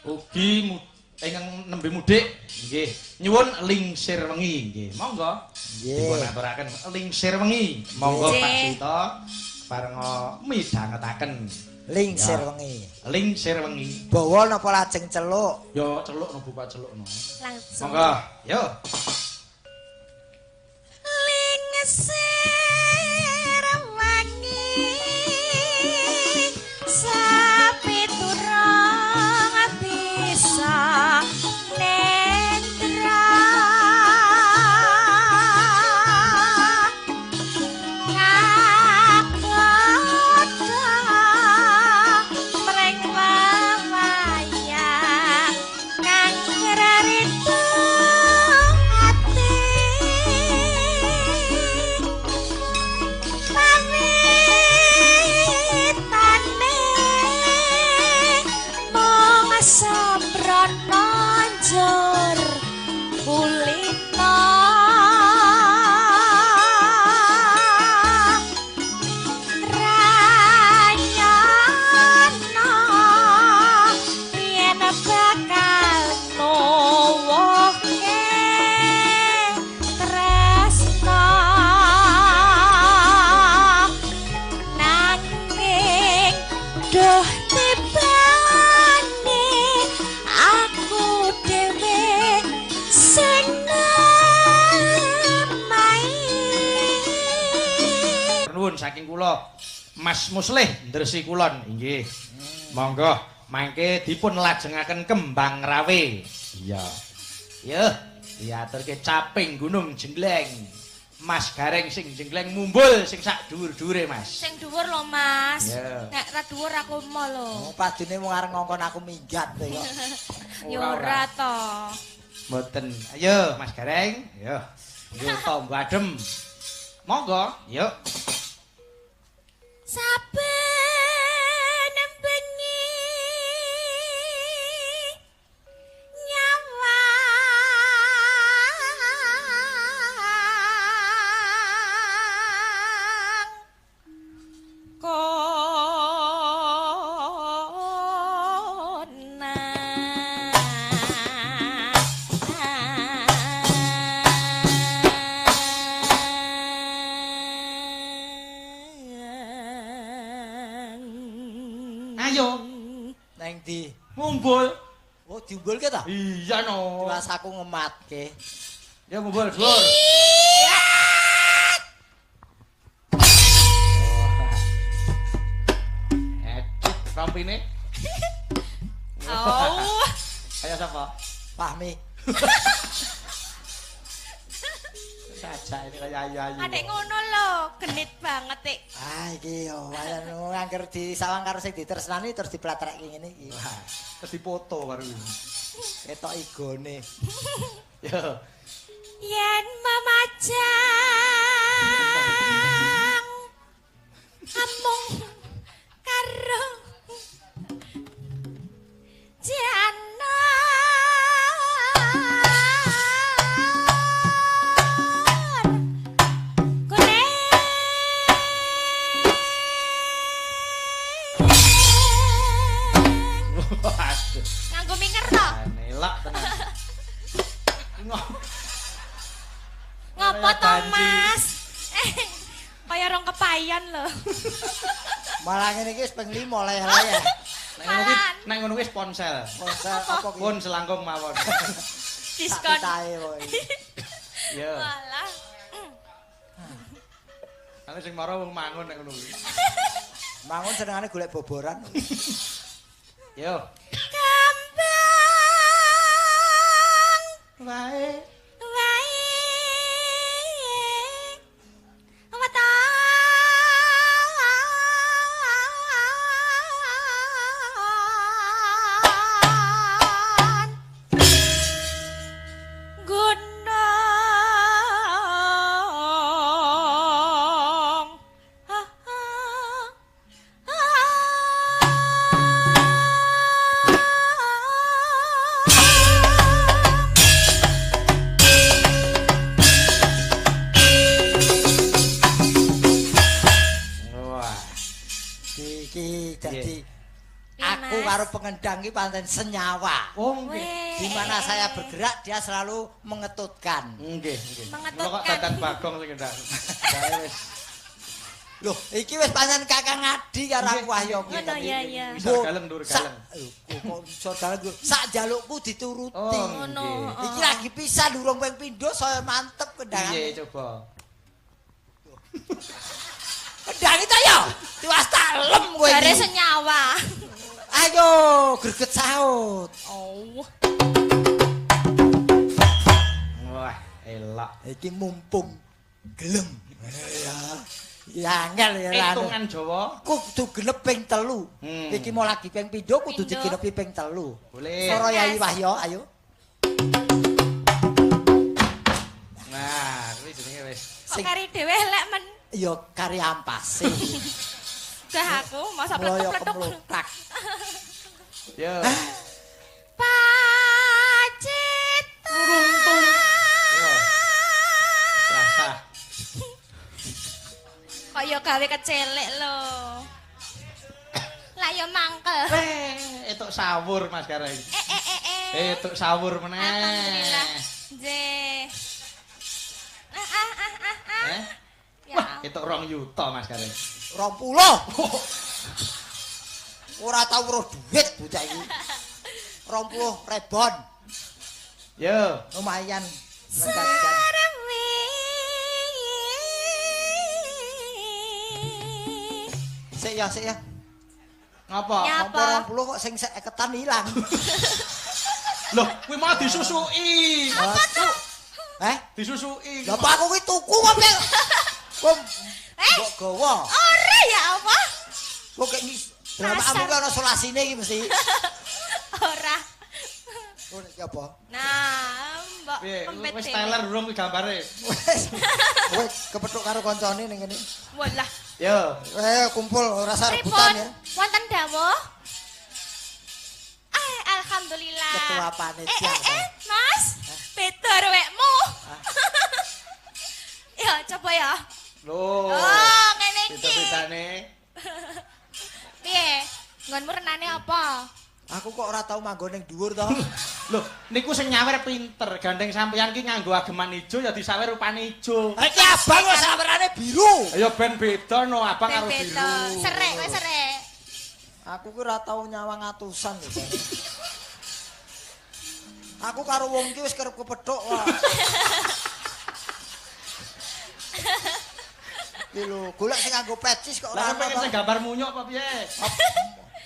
Ugi ingkang nembe mudik nggih. Nyuwun lingsir wengi nggih. Monggo. Nggih. Dipun aturaken lingsir wengi. Monggo Pak Swito parenga midhangetaken lingsir wengi. Lingsir wengi. Bawa napa lajeng celuk? Ya celuk no buka celuk no. Langsung. Monggo. Yo. Lingsir wengi sapi turang bisa nendra kagoda mreng wewayang kang ngraritu ati. Mas Muslih Ndresi Kulon. Inggih. Monggo mangke dipun lajengaken Kembang Rawe. Iya. Yo, diaturke caping gunung jengleng. Mas Gareng sing jengleng mumbul sing sak dhuwur-dhuwure, Mas. Sing dhuwur lho, Mas. Yeah. Nek ra dhuwur aku mo lho. Oh, padune wong arep ngongkon aku minggat to kok. Ya ora to. Mboten. Ayo, Mas Gareng. Yo. Yo tombo adem. Monggo, yuk. Saben bengi nyawang Ayo, Neng ndi? mumbul. Oh, diumbulke ta? Iya no. Tiwas aku ngematke. Ya mumbul, dhuwur. Edit rompine. Oh. Ayo sapa? Fahmi. Sajak ini kaya ayu-ayu. Adek ngono lho, genit banget ik. Ah iki yo wayan angger disawang karo sing ditresnani terus diplatrekke ngene iki. Wah, terus dipoto karo iki. Ketok igone. Yo. Yen memajang amung karo jana kuning. Waduh. Nganggo minger to? Nelak tenan. Ngopo to, Mas? Kaya rong kepayon lho. Malah ngene iki wis ping 5 leh-leh. Nek ngono kuwi, nek ngono kuwi ponsel. Ponsel apa kuwi? Pun selangkung mawon. Diskon. Tae pokoke. Yo. Walah. Ana sing mara wong mangun nek ngono kuwi. Mangun senengane golek boboran. Yo. Kembang Wae. wae weton gunung ha ha Wah. Iki dadi Piye, aku Mas? karo pengendang iki pancen senyawa. Oh nggih. Weh. Di mana saya bergerak dia selalu mengetutkan. Nggih, nggih. Mengetutkan. Mula kok dandan Bagong sing ngendang. Kae wis. Loh, iki wis pancen Kakang Adi karo aku Wahyo kuwi. Ngono ya ya. Ngisor galeng, dhuwur galeng. Kok ngisor galeng dhuwur. Sak jalukku dituruti. Oh, Ngono. nggih. Iki lagi pisan durung ping pindho saya mantep kendangane. Piye coba? Kendang itu ya. Tiwas tak lem kowe Jare iki. senyawa. Ayo greget saut. Oh. Wah, elok. Iki mumpung gelem. Ya. Ya angel ya anu. Hitungan Jawa Kudu genep ping 3. Hmm. Iki mau lagi ping pindho kudu Pindho. digenepi ping 3. Boleh. Sora Yayi Wahyo, ayo. Nah, kuwi jenenge wis. Kok kari dhewe elek men. Ya kari ampase. Gah aku masa Mloyo pletuk-pletuk. kemlotak. Yo. Pacitan. Yo. Sah. Kok ya gawe kecelek lho. Lah ya mangkel. Eh, etuk sawur Mas Gareng. Eh eh eh eh. Etuk sawur meneh. Alhamdulillah. Nggih. Ah ah ah ah. ah. Eh? Ya. Wah, etuk 2 yuta Mas Gareng. 20. Ora tau weruh duit bocah iki. 20 rebon. Yo. Lumayan. Menjajan. Sarwi Sik ya, sik ya. Ngapa? Nyapa? 20 kok sing seketan ilang. Loh, kuwi mau disusuki. Apa to? Eh? Disusuki. Lha apa aku kuwi tuku kok piye? Kok mbok gawa. Ora ya apa? Kok kek dramamu ki ana solasine iki mesti. Ora. Kok iki apa? Nah, mbok pempet. Wis teler durung kuwi gambare. Wis. Kowe kepethuk karo kancane ning kene. Walah. Yo. Kumpul ora usah rebutan ya. Wonten dawuh? Alhamdulillah. Ketua panitia. Mas, beda rewekmu. Ya, coba ya. Loh. Oh, ngene iki. Beda-bedane. Piye? Nggonmu renane apa? Aku kok ora tau manggon ning dhuwur to. Loh, niku sing nyawer pinter. Gandeng sampeyan ki nganggo ageman ijo ya disawer rupane ijo. Iki abang kok sawerane biru. Ya ben beda no abang karo biru. Serek kowe serek. Aku ki ora tau nyawang atusan lho. Aku karo wong ki wis kerep kepethuk wae. Iki lho, golek sing nganggo pecis kok ora ana. Lah pengen sing gambar munyuk apa piye?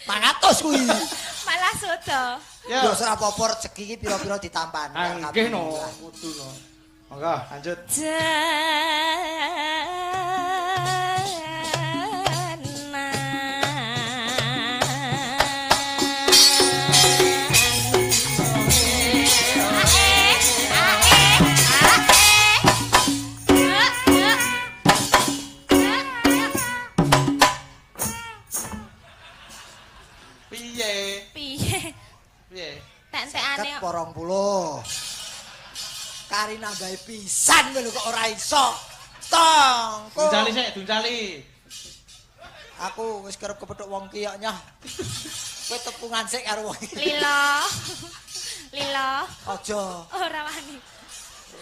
400 kuwi. Malah sodo. Ya ora apa-apa rezeki iki pira-pira ditampani. Nggih no, kudu no. Monggo lanjut. Tek-tekane kok 20. Kari nambahi pisan lho kok ora iso. Tong. Duncali sik, duncali. Aku wis kerep kepethuk wong ki kok nyah. Kowe tepungan sik karo wong iki. Lilo. Lilo. Aja. Ora wani.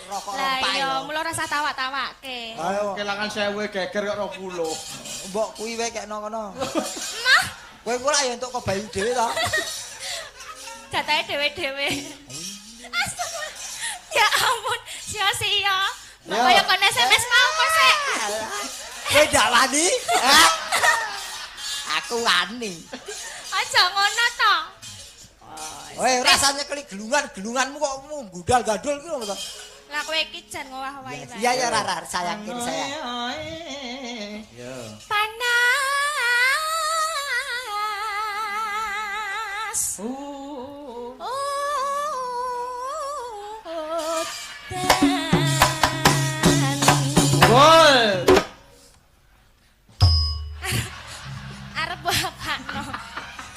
Rokok rompak. Lah iya, mula ora usah tawak-tawake. Ayo. Kelangan 1000 geger kok 20. Mbok kuwi wae kekno kono. Mah. Kowe kok lak ya entuk kok Bayu dhewe to. Jatahe dhewe-dhewe. Astagfirullah. Ya ampun, sia-sia. Kaya kon SMS mau kok sik. Kowe ndak wani? Aku wani. Aja ngono to. Weh, rasane nyekeli gelungan, gelunganmu kok gundal-gandul ki lho to. Lah kowe iki jan ngowah-owahi wae. Iya ya ora, saya yakin saya. Yo. Panas. Gol. Arep apakno?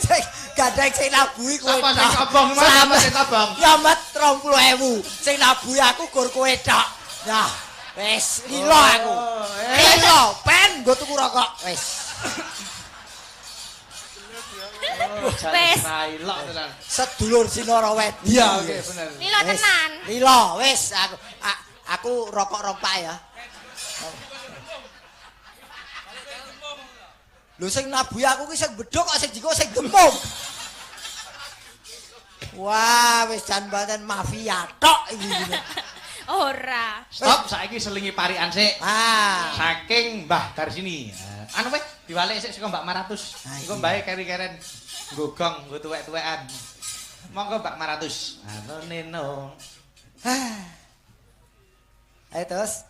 Sing gandeng sing nabuhi kowe. Sapa sing kobong Mas? Sapa sing kobong? Nyamet 20.000. Sing nabuhi aku gur kowe tok. Nah, wis lilo aku. Lilo, pen nggo tuku rokok. Wis. Wis. Sedulur Sinara Wedi. Iya, oke bener. Lilo tenan. Lilo, wis aku rokok rompak ya. Lho sing nabuhi aku ki sing bedhok kok sing jiko sing gemuk. Wah, wis jan pancen mafia tok iki. Ora. Stop, saiki selingi parikan sik. Ah. Saking Mbah Darsini. Anu weh, diwalik sik saka Mbak Maratus. Engko mbahe keri-keren. Nggo gong, nggo tuwek-tuwekan. Monggo Mbak Maratus. Anu neno. Ayo terus.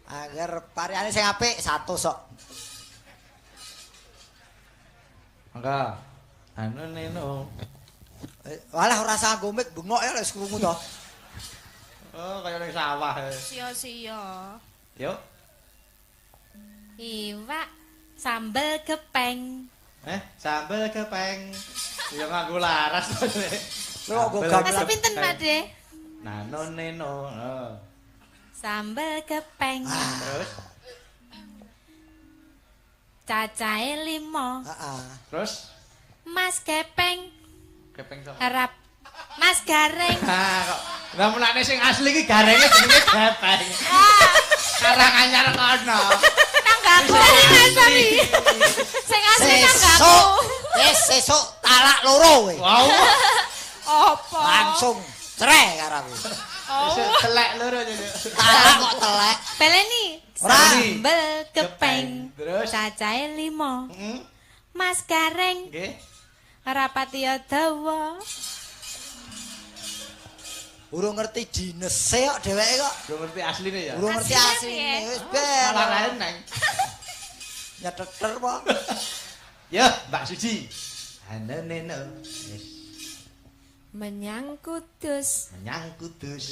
Agar pariane sing apik 100 sok. Monggo. Anu neno. Walah ora usah nggo mic bengok ya wis krungu to. Oh, kaya ning sawah. Sia-sia. Yuk. Iwak sambel gepeng. Sambel gepeng. Ya nganggo laras to. Lho kok gamelan. Pinten, Pak De? Nano neno. Oh. Sambel gepeng. Terus cacahe 5. Heeh. Terus Mas Gepeng. Gepeng sapa? Harap Mas Gareng. Ah kok. Lah mulane sing asli iki garenge jenenge Gepeng. Karang anyar kono. Tanggaku Mas Ari. Sing asli tanggaku. Wis sesuk talak loro kowe. Wow. Apa? Langsung cerai karo aku. Oh. Telek loro Talak kok telek. Baleni. Ora. Sambel gepeng. Terus cacahe 5. Heeh. Mas Gareng. Nggih. Ora patiya dawa. Urung ngerti dinese kok dheweke kok. Urung ngerti asline ya. Urung ngerti asline wis ben. Malah ra eneng. Nyeteter po. Ya, Mbak Suci. Aneneno. Wis. Menyang Kudus. Menyang Kudus.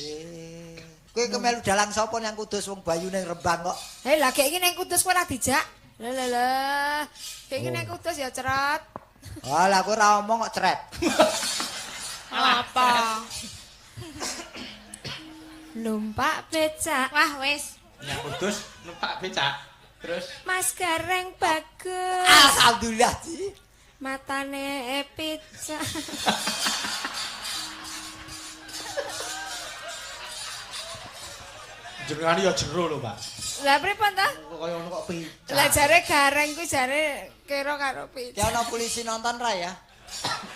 Kowe kemelu dalang sapa nang Kudus wong Bayu ning Rembang kok. Hei, lah kek iki ning Kudus kowe ora dijak. Lah lah lah. Kek iki ning Kudus ya ceret. Ah, lah kowe ora omong kok ceret. Apa? Numpak becak. Wah, wis. Menyang Kudus numpak becak. Terus Mas Gareng bagus. Alhamdulillah, Ji. Matane picak. Jenengane ya jero lho, Pak. Lah pripun ta? Kok kaya ngono kok picak. Lah jare Gareng kuwi jare kira karo picak. Ki ana polisi nonton ra ya?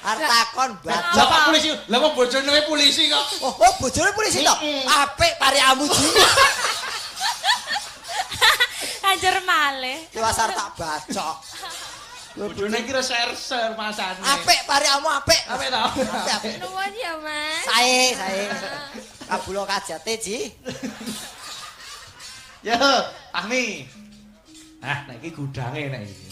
Arep takon Lah bacok. Pak polisi, lah wong bojone polisi kok. Oh, oh bojone polisi to? Apik pariamu Ji. Anjur malih. Ki wasar tak bacok. Bojone iki reserse masane. Apik pariamu apik. Apik ta? Apik apik. Nuwun ya, Mas. Sae, sae. Kabula kajate, Ji. Yo, Fahmi. Nah, nek iki gudange nek iki.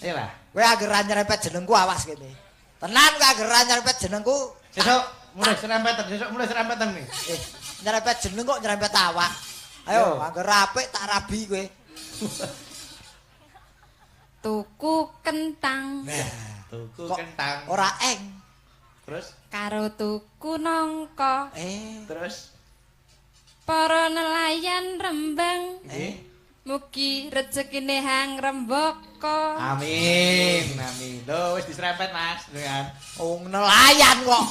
Ayo lah. Kowe anggere nyerempet jenengku awas kene. Tenan kowe anggere nyerempet jenengku. Sesuk mulai serempetan, sesuk mulai serempetan nih. Nyerempet jeneng kok nyerempet awak. Ayo, anggere apik tak rabi kowe. Tuku kentang. Nah, tuku kentang. Ora eng. Terus karo tuku nangka. Terus para nelayan Rembang. Mugi rezekine hang rembaka. Amin, amin. Lho wis diserempet, Mas, dengan wong nelayan kok.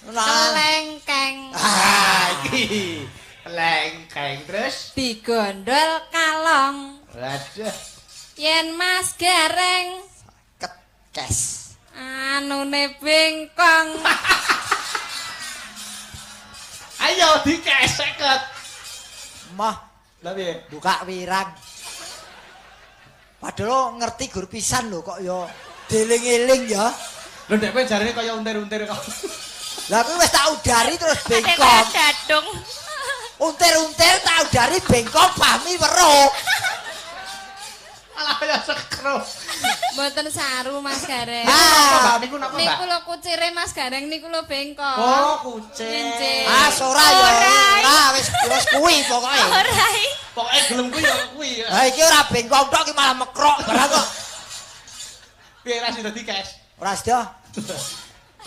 Kelengkeng. Ah, iki. Kelengkeng terus digondol kalong. Waduh. Yen Mas Gareng kekes. Anune bengkong. Ayo dikeseket. Mah, lha piye? Buka wirang. Padahal ngerti gur pisan lho kok ya deling-eling ya. Lho ndek kowe jarene kaya untir-untir kok. Lah kuwi wis tak udari terus bengkong. Dadung. Untir-untir tak udari bengkong Fahmi weruh. Malah kaya sekro. Mboten saru Mas Gareng. Ah, niku napa, Mbak? Niku lho kucire Mas Gareng niku lho bengkong. Oh, kucir. Ah, ora ya. Ora wis wis kuwi pokoke. Ora. Pokoke gelem kuwi ya kuwi. Lah iki ora bengkong tok iki malah mekrok barang kok. Piye ra sida dikes? Ora sida.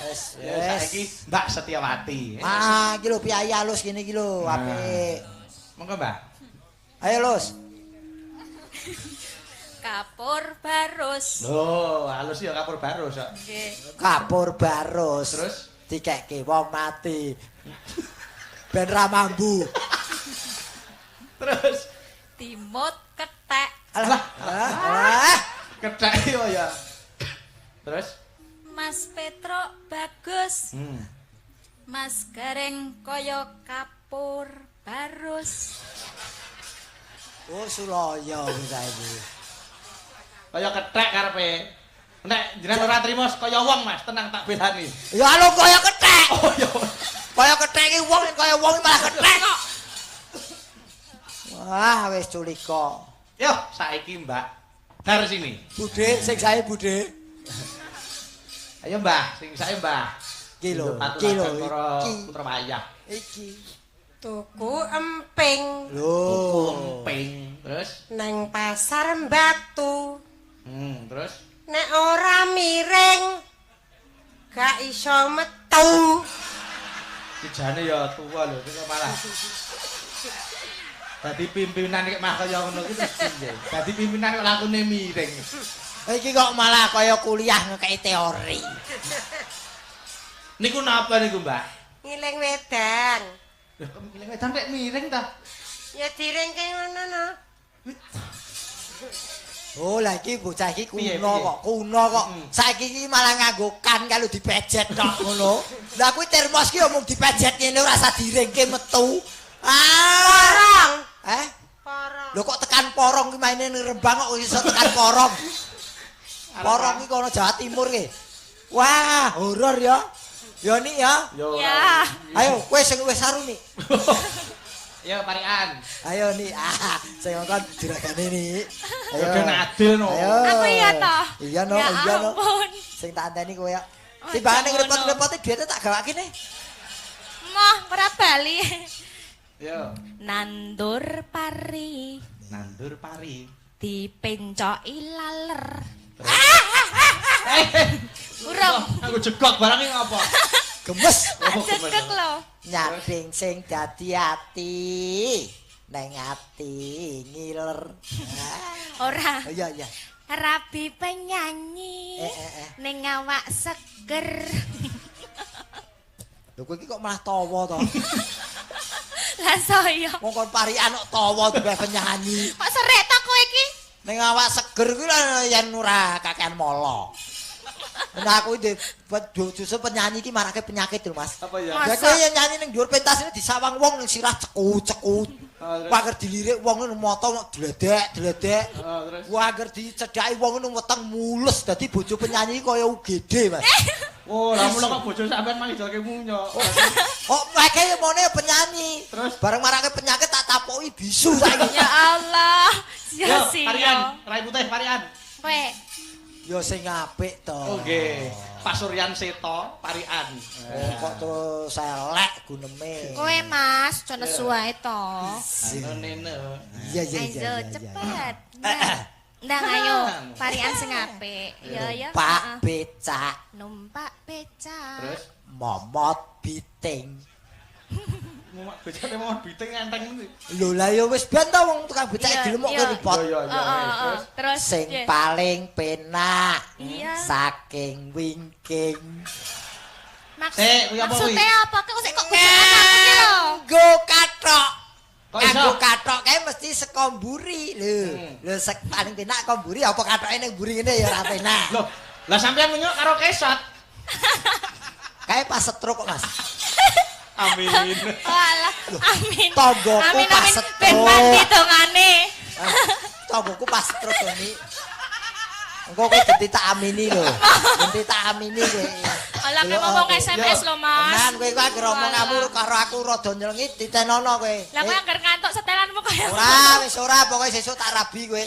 Wis, saiki Mbak Setiawati. Ah, iki lho piyayi alus kene iki lho, apik. Monggo, Mbak. Ayo, Lus. Kapur barus. Lho, halus ya kapur barus kok. Nggih. Kapur barus. Terus dikekke wong mati. Ben ra mambu. Terus timut kethek. Alah, alah. Kethek yo ya. Terus Mas Petruk bagus. Mas Gareng kaya kapur barus. Oh, sulaya saiki. Kaya kethek karepe. Nek jenengan ora trimo kaya wong, Mas, tenang tak belani. Ya lho kaya kethek. Oh ya. Kaya kethek iki wong kaya wong malah kethek kok. Wah, wis culika. Yo, saiki Mbak Dar sini. Budhe sing sae budhe. Ayo Mbah, sing sae Mbah. Iki lho, iki lho, iki putra wayah. Iki. Tuku emping. Lho, tuku emping. Terus nang pasar Batu. Terus nek ora miring gak iso metu. Iki jane ya tuwa lho, kok malah. Dadi pimpinan kok mah kaya ngono ki terus piye? Dadi pimpinan kok lakune miring. Iki kok malah kaya kuliah ngekeki teori. Niku napa niku, Mbak? Ngiling wedang. Lho, ngiling wedang nek miring ta? Ya diringke ngono no. Oh, lah iki bocah iki kuno kok, kuno kok. Saiki iki malah nganggo kan kalau dipejet tok ngono. Lah kuwi termos ki mung dipejet ngene ora usah diringke metu. Ah, porong. Eh? Porong. Lho kok tekan porong ki maine ning Rembang kok iso tekan porong. Porong iki kono Jawa Timur ki. Wah, horor ya. Ya Nik ya. Ya. Ayo kowe sing wis saru Nik. Yo parikan. Ayo Nik, ah sing ngongkon juragane Nik. Ayo. Ben adil no. Aku iya toh. Iya no, iya no. Sing tak anteni kowe ya. Timbangane ngrepot-ngrepoti duwite tak gawake ne. Moh, ora bali. Yo. Nandur pari. Nandur pari. Dipencoki laler. Urung. Aku jegok barang iki ngapa? Gemes. Jegok lho. Nyading sing dadi ati, neng ati ngiler. Ora. Iya, iya. Rabi penyanyi. Ning awak seger. Lho kowe iki kok malah tawa to? Lah saya. Wong kon parikan kok tawa dibeh penyanyi. Kok serik to kowe iki? Ning awak seger kuwi lho yen ora kakean molo. Nah aku iki justru penyanyi iki marake penyakit lho Mas. Apa ya? Ya kowe yen nyanyi ning dhuwur pentas ini disawang wong ning sirah ceku-ceku. Wah dilirik wong ning mata dledek-dledek. Wah angger dicedhaki wong ning weteng mules dadi bojo penyanyi kaya UGD Mas. Oh, lah mula kok bojo sampean mang ijolke munyok. Oh, meke mone penyanyi. Terus bareng marake penyakit tak tapoki bisu saiki. Ya Allah. Ya sih. Parian, rai putih parian. Kowe. Ya sing apik to. Oh nggih. Pasuryan Seta parian. Oh, kok terus elek guneme. Kowe Mas, aja nesu wae to. Anu nene. Iya iya iya. Ayo cepet. Ndang ayo parian sing apik. Ya ya. Pak becak. Numpak becak. Terus momot biting. Momot becak momot biting enteng endi? Lho lah ya wis ben to wong tukang becak dilemok kowe repot. Iya iya terus terus sing paling penak saking wingking. Maksude apa kok sik kok gojekan aku ki lho? Nggo kathok. Nganggo kathok kae mesti saka mburi lho. Lho paling penak saka mburi apa kathoke ning mburi ngene ya ora penak. Lho, lah sampean munyuk karo kesot. Kae pas stroke kok Mas. Amin. Walah, amin. Tonggoku pas stroke. Ben mati dongane. Tonggoku pas stroke ini. Engko kowe dadi tak amini lho. Dadi tak amini kowe. Alah kowe ngomong SMS lho, Mas. Tenan kowe kuwi anggere omong kamu karo aku rada nyelengi ditenono kowe. Lah kowe angger ngantuk setelanmu kaya. Ora, wis ora, pokoke sesuk tak rabi kowe.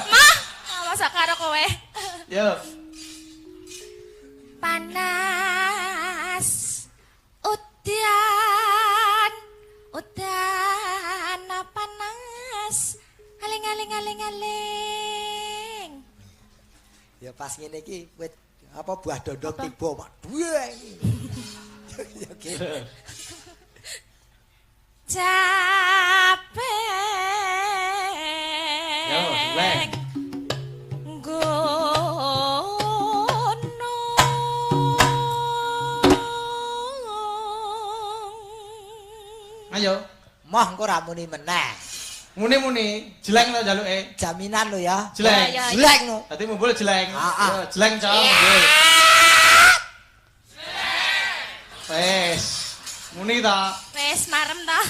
Mah, masa karo kowe. Yo. Panas udan udan panas aling aling aling aling. Ya pas ngene iki wit apa buah dondong tiba mak duwe. Ya oke. Capek. Yo, leng. Ayo, moh engko ra muni meneh. Muni-muni, jeleng to jaluke. Jaminan lho ya. Jeleng. Jeleng no. Dadi mumbul jeleng. Yo, jeleng, Cong. Nggih. Wes. Muni ta? Wes marem ta.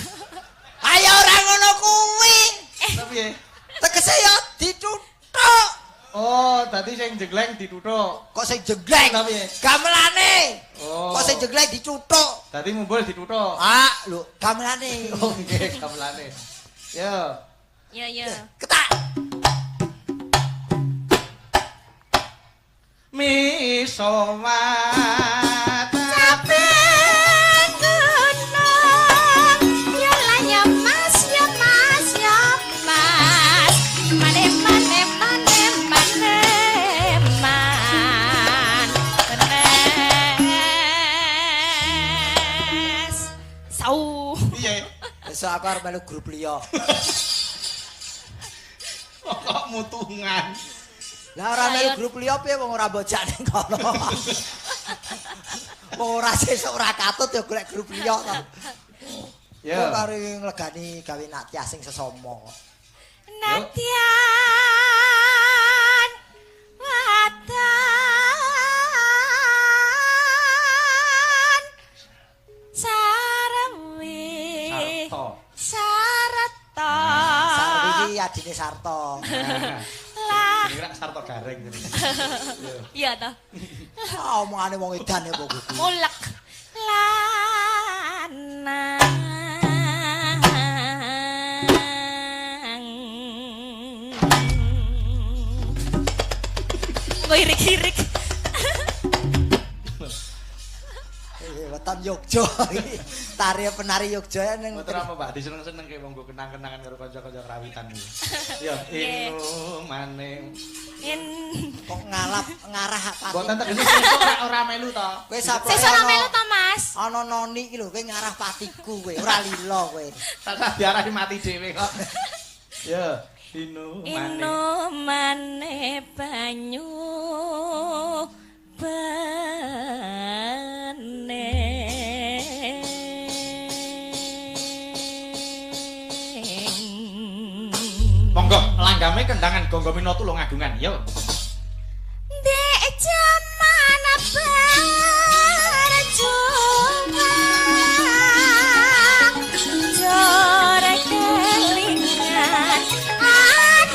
Ayo ora ngono kuwi. Lah piye? Tegese ya dituthuk. Oh, dadi sing jegleng dituthuk. Kok sing jegleng? Lah piye? Gamelane. Oh. Kok sing jegleng dituthuk. Dadi mumbul dituthuk. Ah, lho, gamelane. Oh, nggih, gamelane. Yo. Yo yo. Ketak. Misowat capek gunung. Ya lah ya Mas, ya Mas, ya Mas. Mane mane mane mane man. Benes. Sau. Piye? Besok aku arep melu grup liya. Kok mutungan. Lah ora melu grup liya piye wong ora bocah ning kono. Wong ora sesuk ora katut ya golek grup liya to. Ya. Kok karo nglegani gawe Natya sing sesama. Natyan watan sarwi Sarto. Sarta. Sarwi iki adine Sarto. Lan Jenenge rak Sarto Gareng jenenge. Iya toh. Ah, omongane wong edan ya kok kuwi. Mulek. Lanang. Kok irik-irik. Weton Yogyo iki. Tari penari Yogyo ya ning Mboten apa Mbak, diseneng-seneng ke wong nggo kenang-kenangan karo kanca-kanca krawitan iki. Ya, inu maning. In kok ngalap ngarah pati. Mboten tegese sesuk ora melu to. Kowe saploke Sesuk ora melu to, Mas? Ana noni iki lho, kowe ngarah patiku kowe, ora lila kowe. Tak diarahi mati dhewe kok. Ya, inu maning. Inu mane banyu bane. Monggo langgame kendangan Gonggo Mina Tulung Agungan. Yo. Ndek jaman berjuang jore kelingan anak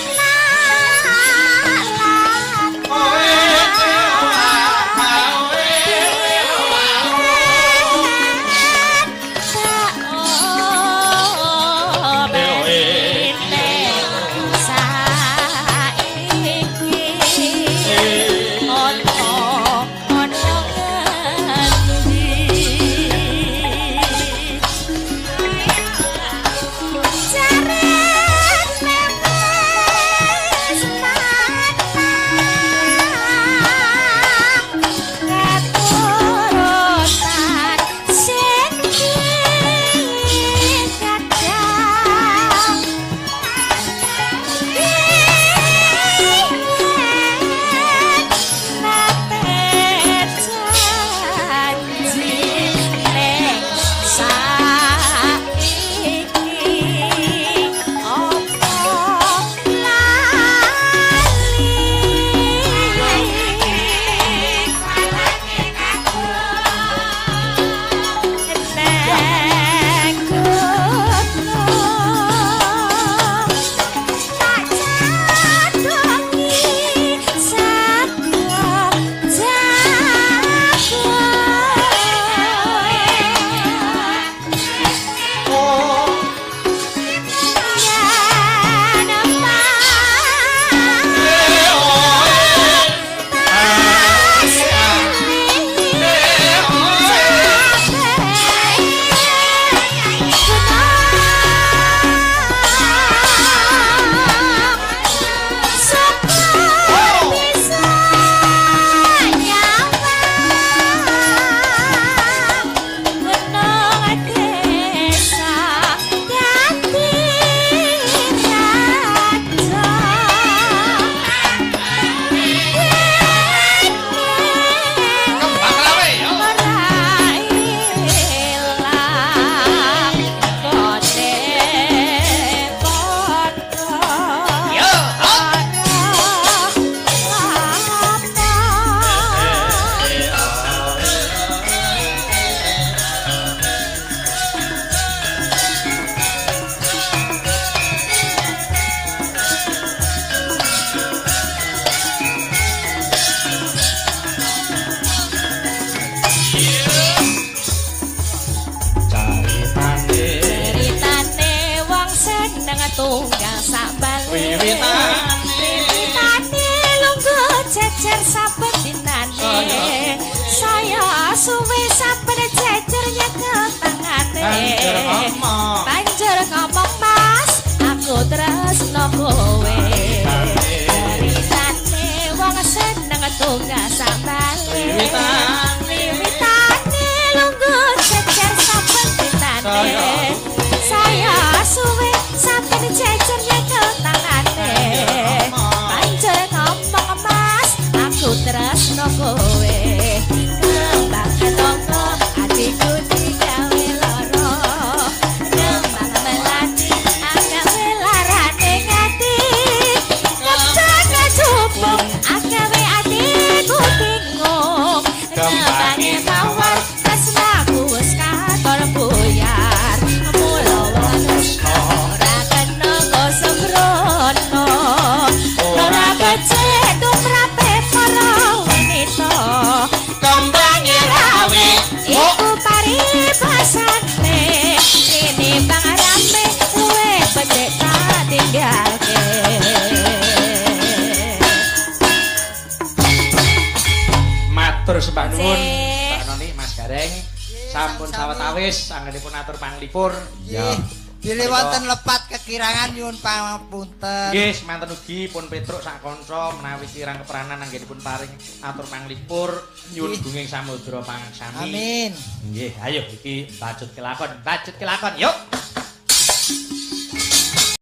Sampun sawetawis anggenipun atur panglipur. Nggih. Bilih wonten lepat kekirangan nyuwun pangapunten. Nggih, semanten ugi pun Petruk sak kanca menawi kirang kepranan anggenipun paring atur panglipur nyuwun gunging samudra pangaksami. Amin. Nggih, ayo iki bacut kelakon, bacut kelakon, yuk.